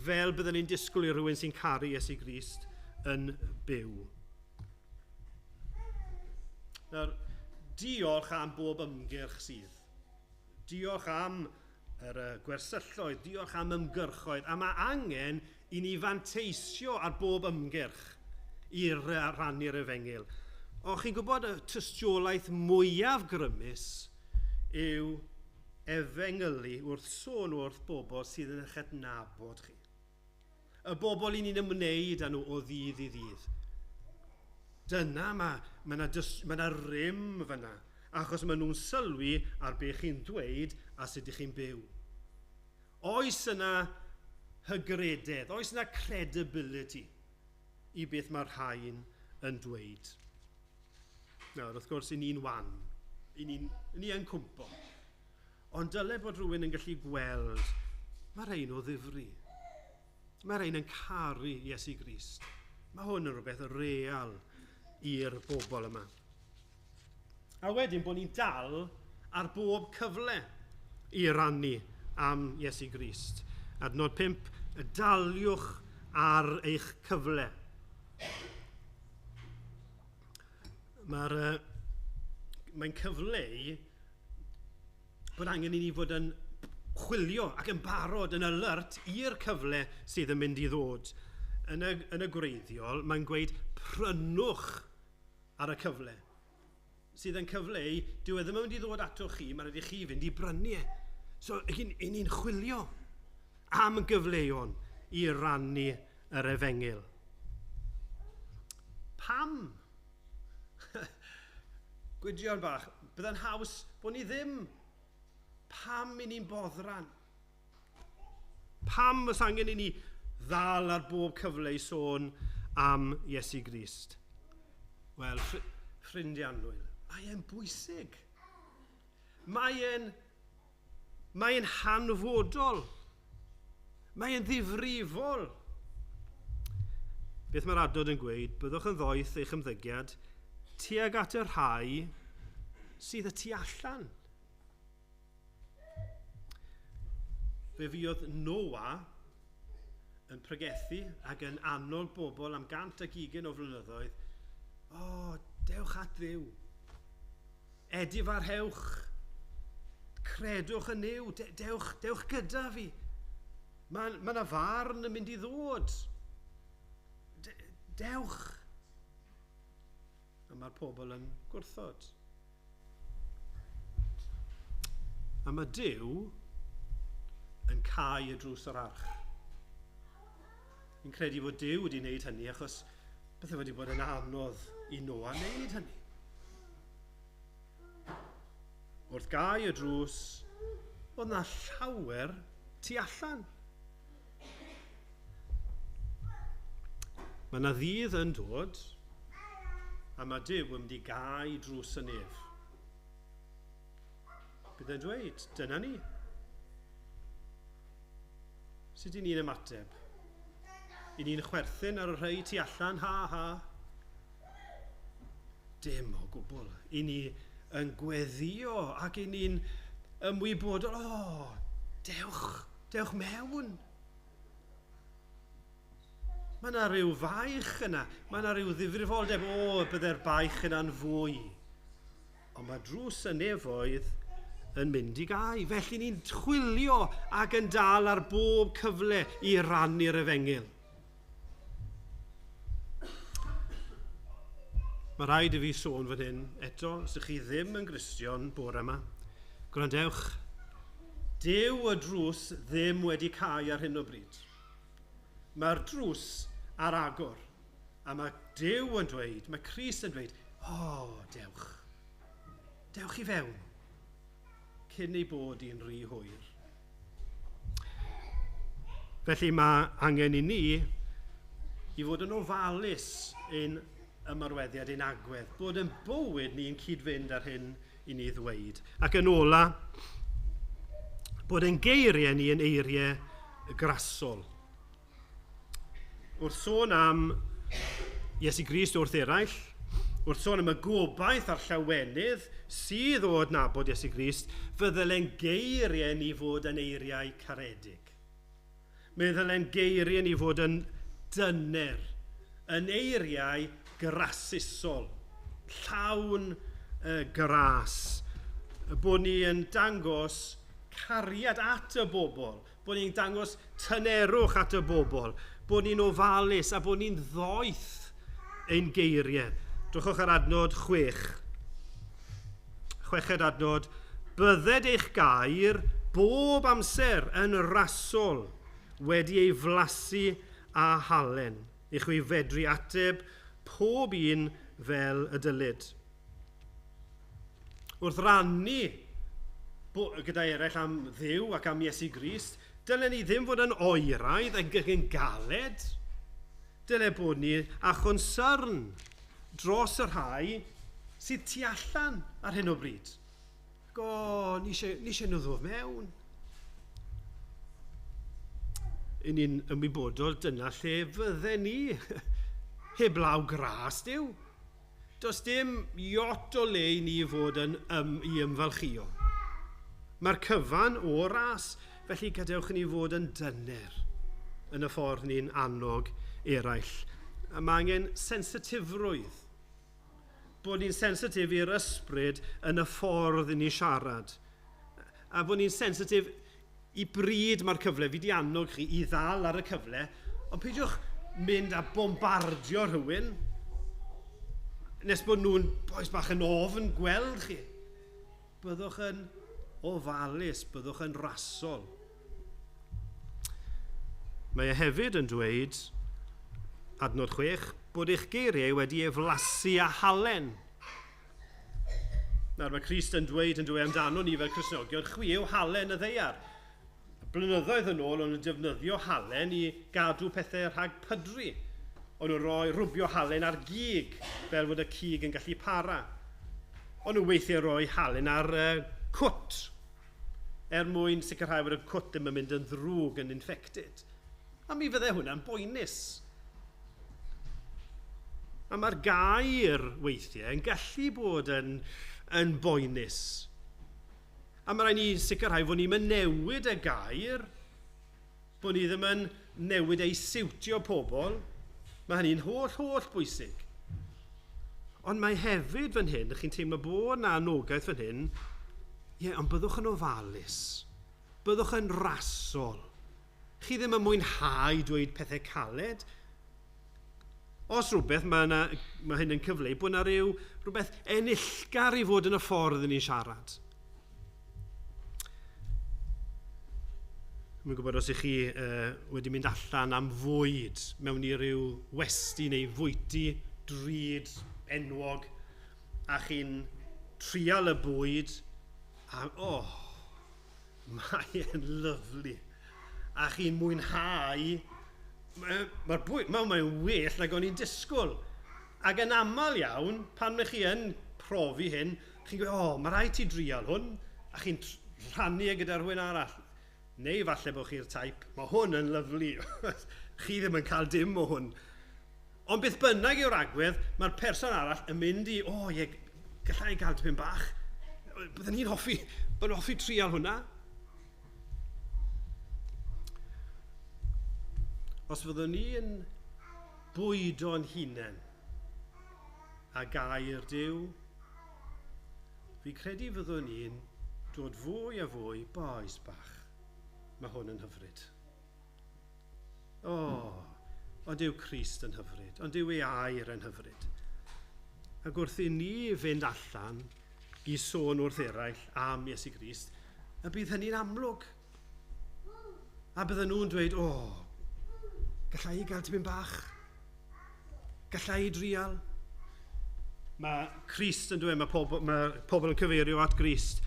fel byddwn ni'n disgwyl i rhywun sy'n caru Iesu Grist yn byw? Nawr, diolch am bob ymgyrch sydd. Diolch am yr gwersylloedd, diolch am ymgyrchoedd, a mae angen i ni fanteisio ar bob ymgyrch i rannu'r efengyl. O, chi'n gwybod y tystiolaeth mwyaf grymus yw efengylu wrth sôn wrth bobl sydd yn eich adnabod chi. Y bobl i ni'n ymwneud â nhw o ddydd i ddydd. Dyna mae yna rym fyna, achos maen nhw'n sylwi ar be chi'n dweud a sut ydych chi'n byw. Oes yna hygrededd, oes yna credibility i beth mae'r rhain yn dweud? Nawr, wrth gwrs, i ni'n wan, i ni yn cwmpo. Ond dyle bod rhywun yn gallu gweld, mae rhain o ddifri. Mae rhain yn caru Iesu Grist. Mae hwn yn rhywbeth real i'r bobl yma. A wedyn bod ni'n dal ar bob cyfle i rannu am Iesu Grist. Adnod 5, daliwch ar eich cyfle. Mae'n cyfleu bod angen i ni fod yn chwilio ac yn barod yn alert i'r cyfle sydd yn mynd i ddod. Yn y gwreiddiol, mae'n gweud prynwch ar y cyfle. Sydd yn cyfleu, dyw e ddim yn mynd i ddod atoch chi, mae'n rhaid i chi fynd i brynu e. So, i ni'n chwilio am gyfleon i rannu yr efengyl. Pam? Gwydion bach, bydda'n haws bod ni ddim. Pam i ni'n boddran? Pam oes angen i ni ddal ar bob cyfle i sôn am Iesu Grist? Wel, ffrindiau annwyl, mae e'n bwysig. Mae e'n hanfodol. Mae e'n ddifrifol. Beth mae'r adnod yn gweud, byddwch yn ddoeth eich ymddygiad tuag at y rhai sydd y tu allan. Fe fuodd Noa yn pregethu ac yn annog bobl am 120 o flynyddoedd. O, dewch at Dduw. Edifarhewch. Credwch yn Nuw. Dewch gyda fi. Mae yna farn yn mynd i ddod. Dewch. A mae'r pobl yn gwrthod. A mae Duw yn cau y drws o'r arch. Fi'n credu fod Duw wedi wneud hynny achos bydde wedi bod yn anodd i Noa wneud hynny. Wrth gau y drws, oedd na llawer tu allan. Mae yna ddydd yn dod, a mae Duw yn mynd i gau drws y nef. Bydd e'n dweud, dyna ni. Sut i ni'n ymateb? I ni'n chwerthin ar y rhai tu allan, ha ha. Dim o gwbl. I ni yn gweddio ac i ni'n ymwybodol, o, dewch mewn. Mae yna rhyw faich yna, mae yna rhyw ddifrifoldeb, o, bydde'r baich yna'n fwy. Ond mae drws y nefoedd yn mynd i gau. Felly ni'n chwilio ac yn dal ar bob cyfle i rannu'r efengyl. Mae rhaid i fi sôn fan hyn eto, os ydych chi ddim yn Gristion bore yma, gwrandewch, dyw y drws ddim wedi cau ar hyn o bryd. Mae'r drws ar agor, a mae Duw yn dweud, mae Crist yn dweud, o, dewch, dewch i fewn, cyn ei bod hi'n rhy hwyr. Felly mae angen i ni i fod yn ofalus ein ymarweddiad, ein agwedd, bod yn bywyd ni'n cyd-fynd ar hyn i ni ddweud. Ac yn ola, bod ein geiriau ni yn eiriau grasol. Wrth sôn am Iesu Grist wrth eraill, wrth sôn am y gobaith a'r llawenydd sydd o adnabod Iesu Grist, fe ddylen geiriau ni fod yn eiriau caredig. Mi ddylen geiriau ni fod yn dyner, yn eiriau grasusol, llawn gras. Bod ni yn dangos cariad at y bobl, bod ni'n dangos tynerwch at y bobl, bod ni'n ofalus a bod ni'n ddoeth ein geiriau. Drychwch ar adnod 6. Chweched adnod, bydded eich gair bob amser yn rasol wedi ei flasu â halen, i chwi fedru ateb pob un fel y dylid. Wrth rannu gyda eraill am Dduw ac am Iesu Grist, dylen ni ddim fod yn oeraidd ac yn galed. Dyle bod ni â chonsyrn dros y rhai sydd tu allan ar hyn o bryd. Ac o, ni eisiau nhw ddod mewn. Y'n ni'n ymwybodol dyna lle fydden ni. Heblaw gras Duw. Does dim iot o le i ni fod yn i ymfalchio. Mae'r cyfan o ras, felly gadewch i ni fod yn dyner yn y ffordd ni'n annog eraill. A mae angen sensitifrwydd. Bod ni'n sensitif i'r ysbryd yn y ffordd i ni siarad. A bod ni'n sensitif i bryd mae'r cyfle. Fi di annog chi i ddal ar y cyfle, ond peidiwch mynd a bombardio rhywun nes bod nhw'n boes bach yn ofn gweld chi. Byddwch yn ofalus, byddwch yn rasol. Mae e hefyd yn dweud, adnod 6, bod eich geiriau wedi ei flasu â halen. Nawr mae Crist yn dweud amdano ni fel Cristnogion, chwi yw halen y ddaear. Blynyddoedd yn ôl, o'n nhw'n defnyddio halen i gadw pethau rhag pydru. O'n nhw'n rhoi rwbio halen ar gig, fel fod y cig yn gallu para. O'n nhw weithiau rhoi halen ar cwt, er mwyn sicrhau bod y cwt ddim yn mynd yn ddrwg, yn infected. A mi fydde hwnna'n boenus. A mae'r gair weithiau yn gallu bod yn boenus. A mae rhaid ni sicrhau fod ni'n newid y gair, bod ni ddim yn newid ei siwtio pobl. Mae hynny'n holl, holl bwysig. Ond mae hefyd fan hyn, chi'n teimlo bod na anogaeth fan hyn, ie, ond byddwch yn ofalus, byddwch yn rasol. Chi ddim yn mwynhau dweud pethau caled. Os rhywbeth, mae hyn yn cyfleu bod yna rhywbeth enillgar i fod yn y ffordd ni'n siarad. Dwi'n gwybod os ych chi wedi mynd allan am fwyd mewn i ryw westy neu fwyty drud enwog a chi'n trial y bwyd a oh, mae'n lyfli. A chi'n mwynhau, mae'r bwyd, mae'n well nag o'n i'n disgwyl. Ac yn aml iawn, pan mae chi yn profi hyn, chi'n gweud, o, mae rhaid ti drial hwn, a chi'n rhannu e gyda rhywun arall. Neu falle bod chi'r type, mae hwn yn lyfli. Chi ddim yn cael dim o hwn. Ond beth bynnag yw'r agwedd, mae'r person arall yn mynd i, o, ie, gallai gael tipyn bach. Byddwn ni'n hoffi, byddwn hoffi trial hwnna. Os fyddwn ni yn bwydo'n hunain a gair Duw, fi credu fyddwn ni'n dod fwy a fwy boes bach. Mae hwn yn hyfryd. O, ond yw Crist yn hyfryd, ond yw ei air yn hyfryd. Ac wrth i ni fynd allan i sôn wrth eraill am Iesu Grist, y bydd hynny'n amlwg. A bydden nhw'n dweud, o, gallai i gael tipyn bach, gallai i drial. Mae Crist yn dweud, mae pobl yn cyfeirio at Grist.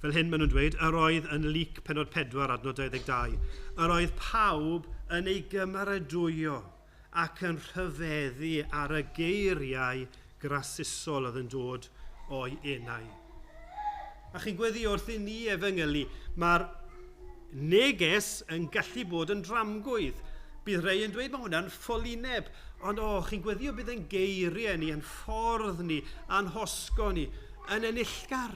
Fel hyn maen nhw'n dweud, yr oedd yn Luc pennod 4 adnod 22. Yr oedd pawb yn ei gymeradwyo ac yn rhyfeddu ar y geiriau grasusol oedd yn dod o'i enau. A chi'n gweddi wrth i ni efengylu, mae'r neges yn gallu bod yn dramgwydd. Bydd rhai yn dweud mae hwnna'n ffolineb, ond o, chi'n gweddio bydd yn geiriau ni, yn ffordd ni, a'n hosgo ni, yn enillgar.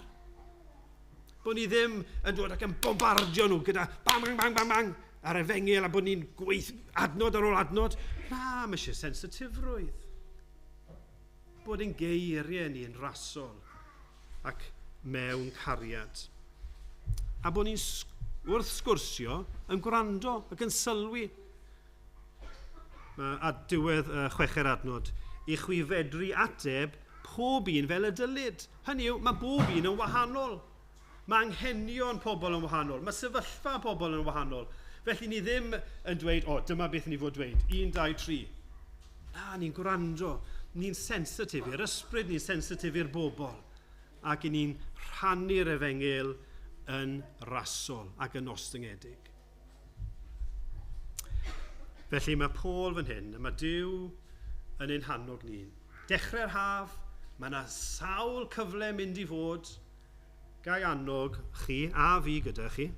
Bod ni ddim yn dod ac yn bombardio nhw gyda bang, bang, bang, bang, bang, ar efengyl a bod ni'n gweith adnod ar ôl adnod. Na, mae eisiau sensitifrwydd. Bod ein geiriau ni yn rasol ac mewn cariad. A bod ni'n wrth sgwrsio yn gwrando ac yn sylwi. Mae at diwedd y chweched adnod, i chwi fedru ateb pob un fel y dylid. Hynny yw, mae bob un yn wahanol. Mae anghenion pobl yn wahanol. Mae sefyllfa pobl yn wahanol. Felly ni ddim yn dweud, o, dyma beth ni fod dweud. 1, 2, 3. Na, ni'n gwrando. Ni'n sensitif i'r ysbryd, ni'n sensitif i'r bobl. Ac i ni'n rhannu'r efengyl yn rasol ac yn ostyngedig. Felly mae Paul fan hyn, a mae Duw yn ein hannog ni. Dechrau'r haf, mae yna sawl cyfle mynd i fod. Gai annog chi a fi gyda chi,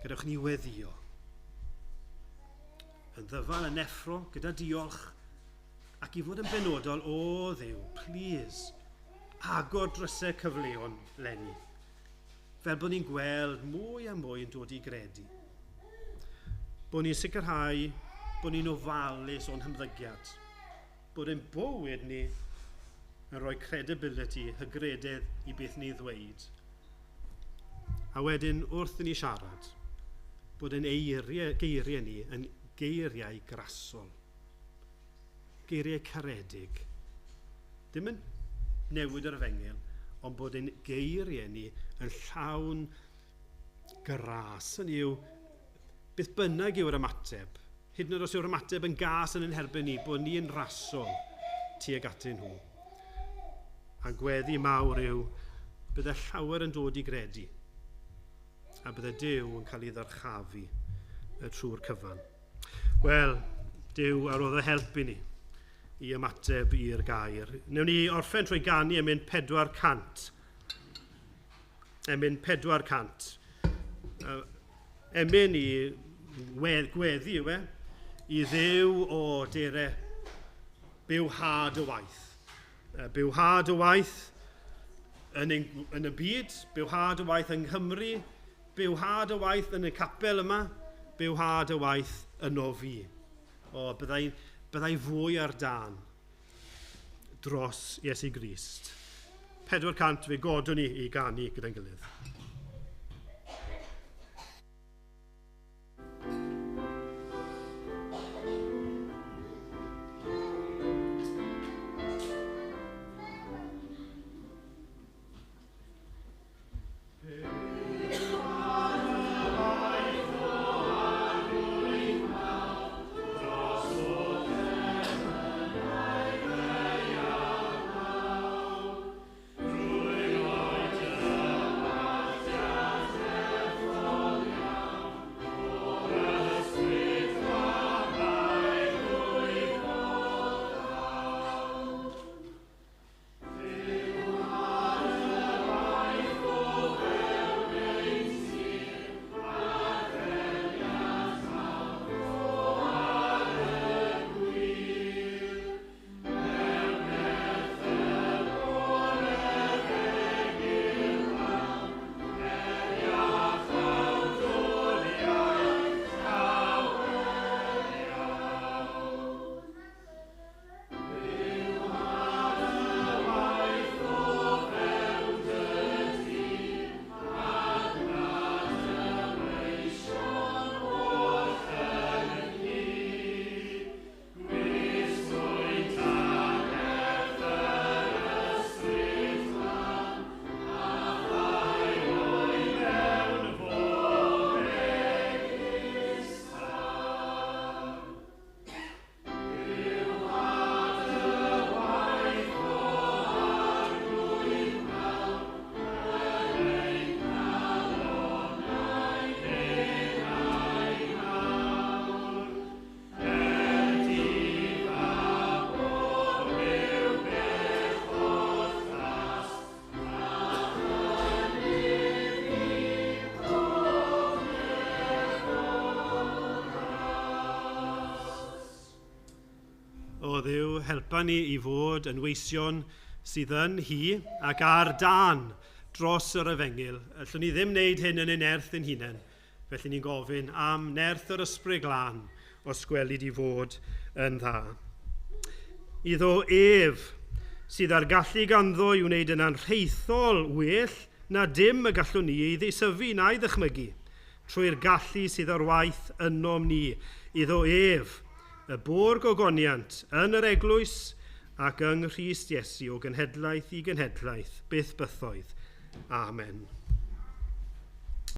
gadewch ni weddio. Yn ddyfal, yn effro, gyda diolch, ac i fod yn benodol, o Dduw, please, agor drysau cyfleon leni. Fel bod ni'n gweld mwy a mwy yn dod i gredu. Bod ni'n sicrhau bod ni'n ofalus o'n hymddygiad. Bod ein bywyd ni yn rhoi credibility, hygrededd i beth ni ddweud. A wedyn, wrth i ni siarad, bod ein geiriau ni yn geiriau grasol. Geiriau caredig. Dim yn newid yr efengyl, ond bod ein geiriau ni yn llawn gras. Hynny yw, beth bynnag yw'r ymateb, hyd yn oed os yw'r ymateb yn gas yn ein herbyn ni, bod ni yn rasol tuag atyn nhw. A gweddi mawr yw, bydde llawer yn dod i gredu, a bydde Duw yn cael ei ddyrchafu trwy'r cyfan. Wel, Duw a roddo help i ni i ymateb i'r gair. Newn ni orffen trwy ganu emyn 400. Emyn 400. Emyn i gweddi yw e, i Dduw o dere bywhad y waith. Bywhad y waith yn y byd, bywhad y waith yng Nghymru, bywhad y waith yn y capel yma, bywhad y waith yno fi. O, byddai fwy ar dân dros Iesu Grist. 400 fe godwn ni i ganu gyda'n gilydd. helpa ni i fod yn weision sydd yn hi ac ar dan dros yr efengyl. Allwn ni ddim wneud hyn yn ein nerth ein hunain. Felly ni'n gofyn am nerth yr Ysbryd Glân os gweli di fod yn dda. Iddo ef sydd â'r gallu ganddo i wneud yn anrheithol well na dim y gallwn ni ei ddeisyfu na'i ddychmygu, trwy'r gallu sydd ar waith ynom ni, iddo ef, y bo'r gogoniant yn yr eglwys ac yng Nghrist Iesu o genhedlaeth i genhedlaeth, byth bythoedd. Amen.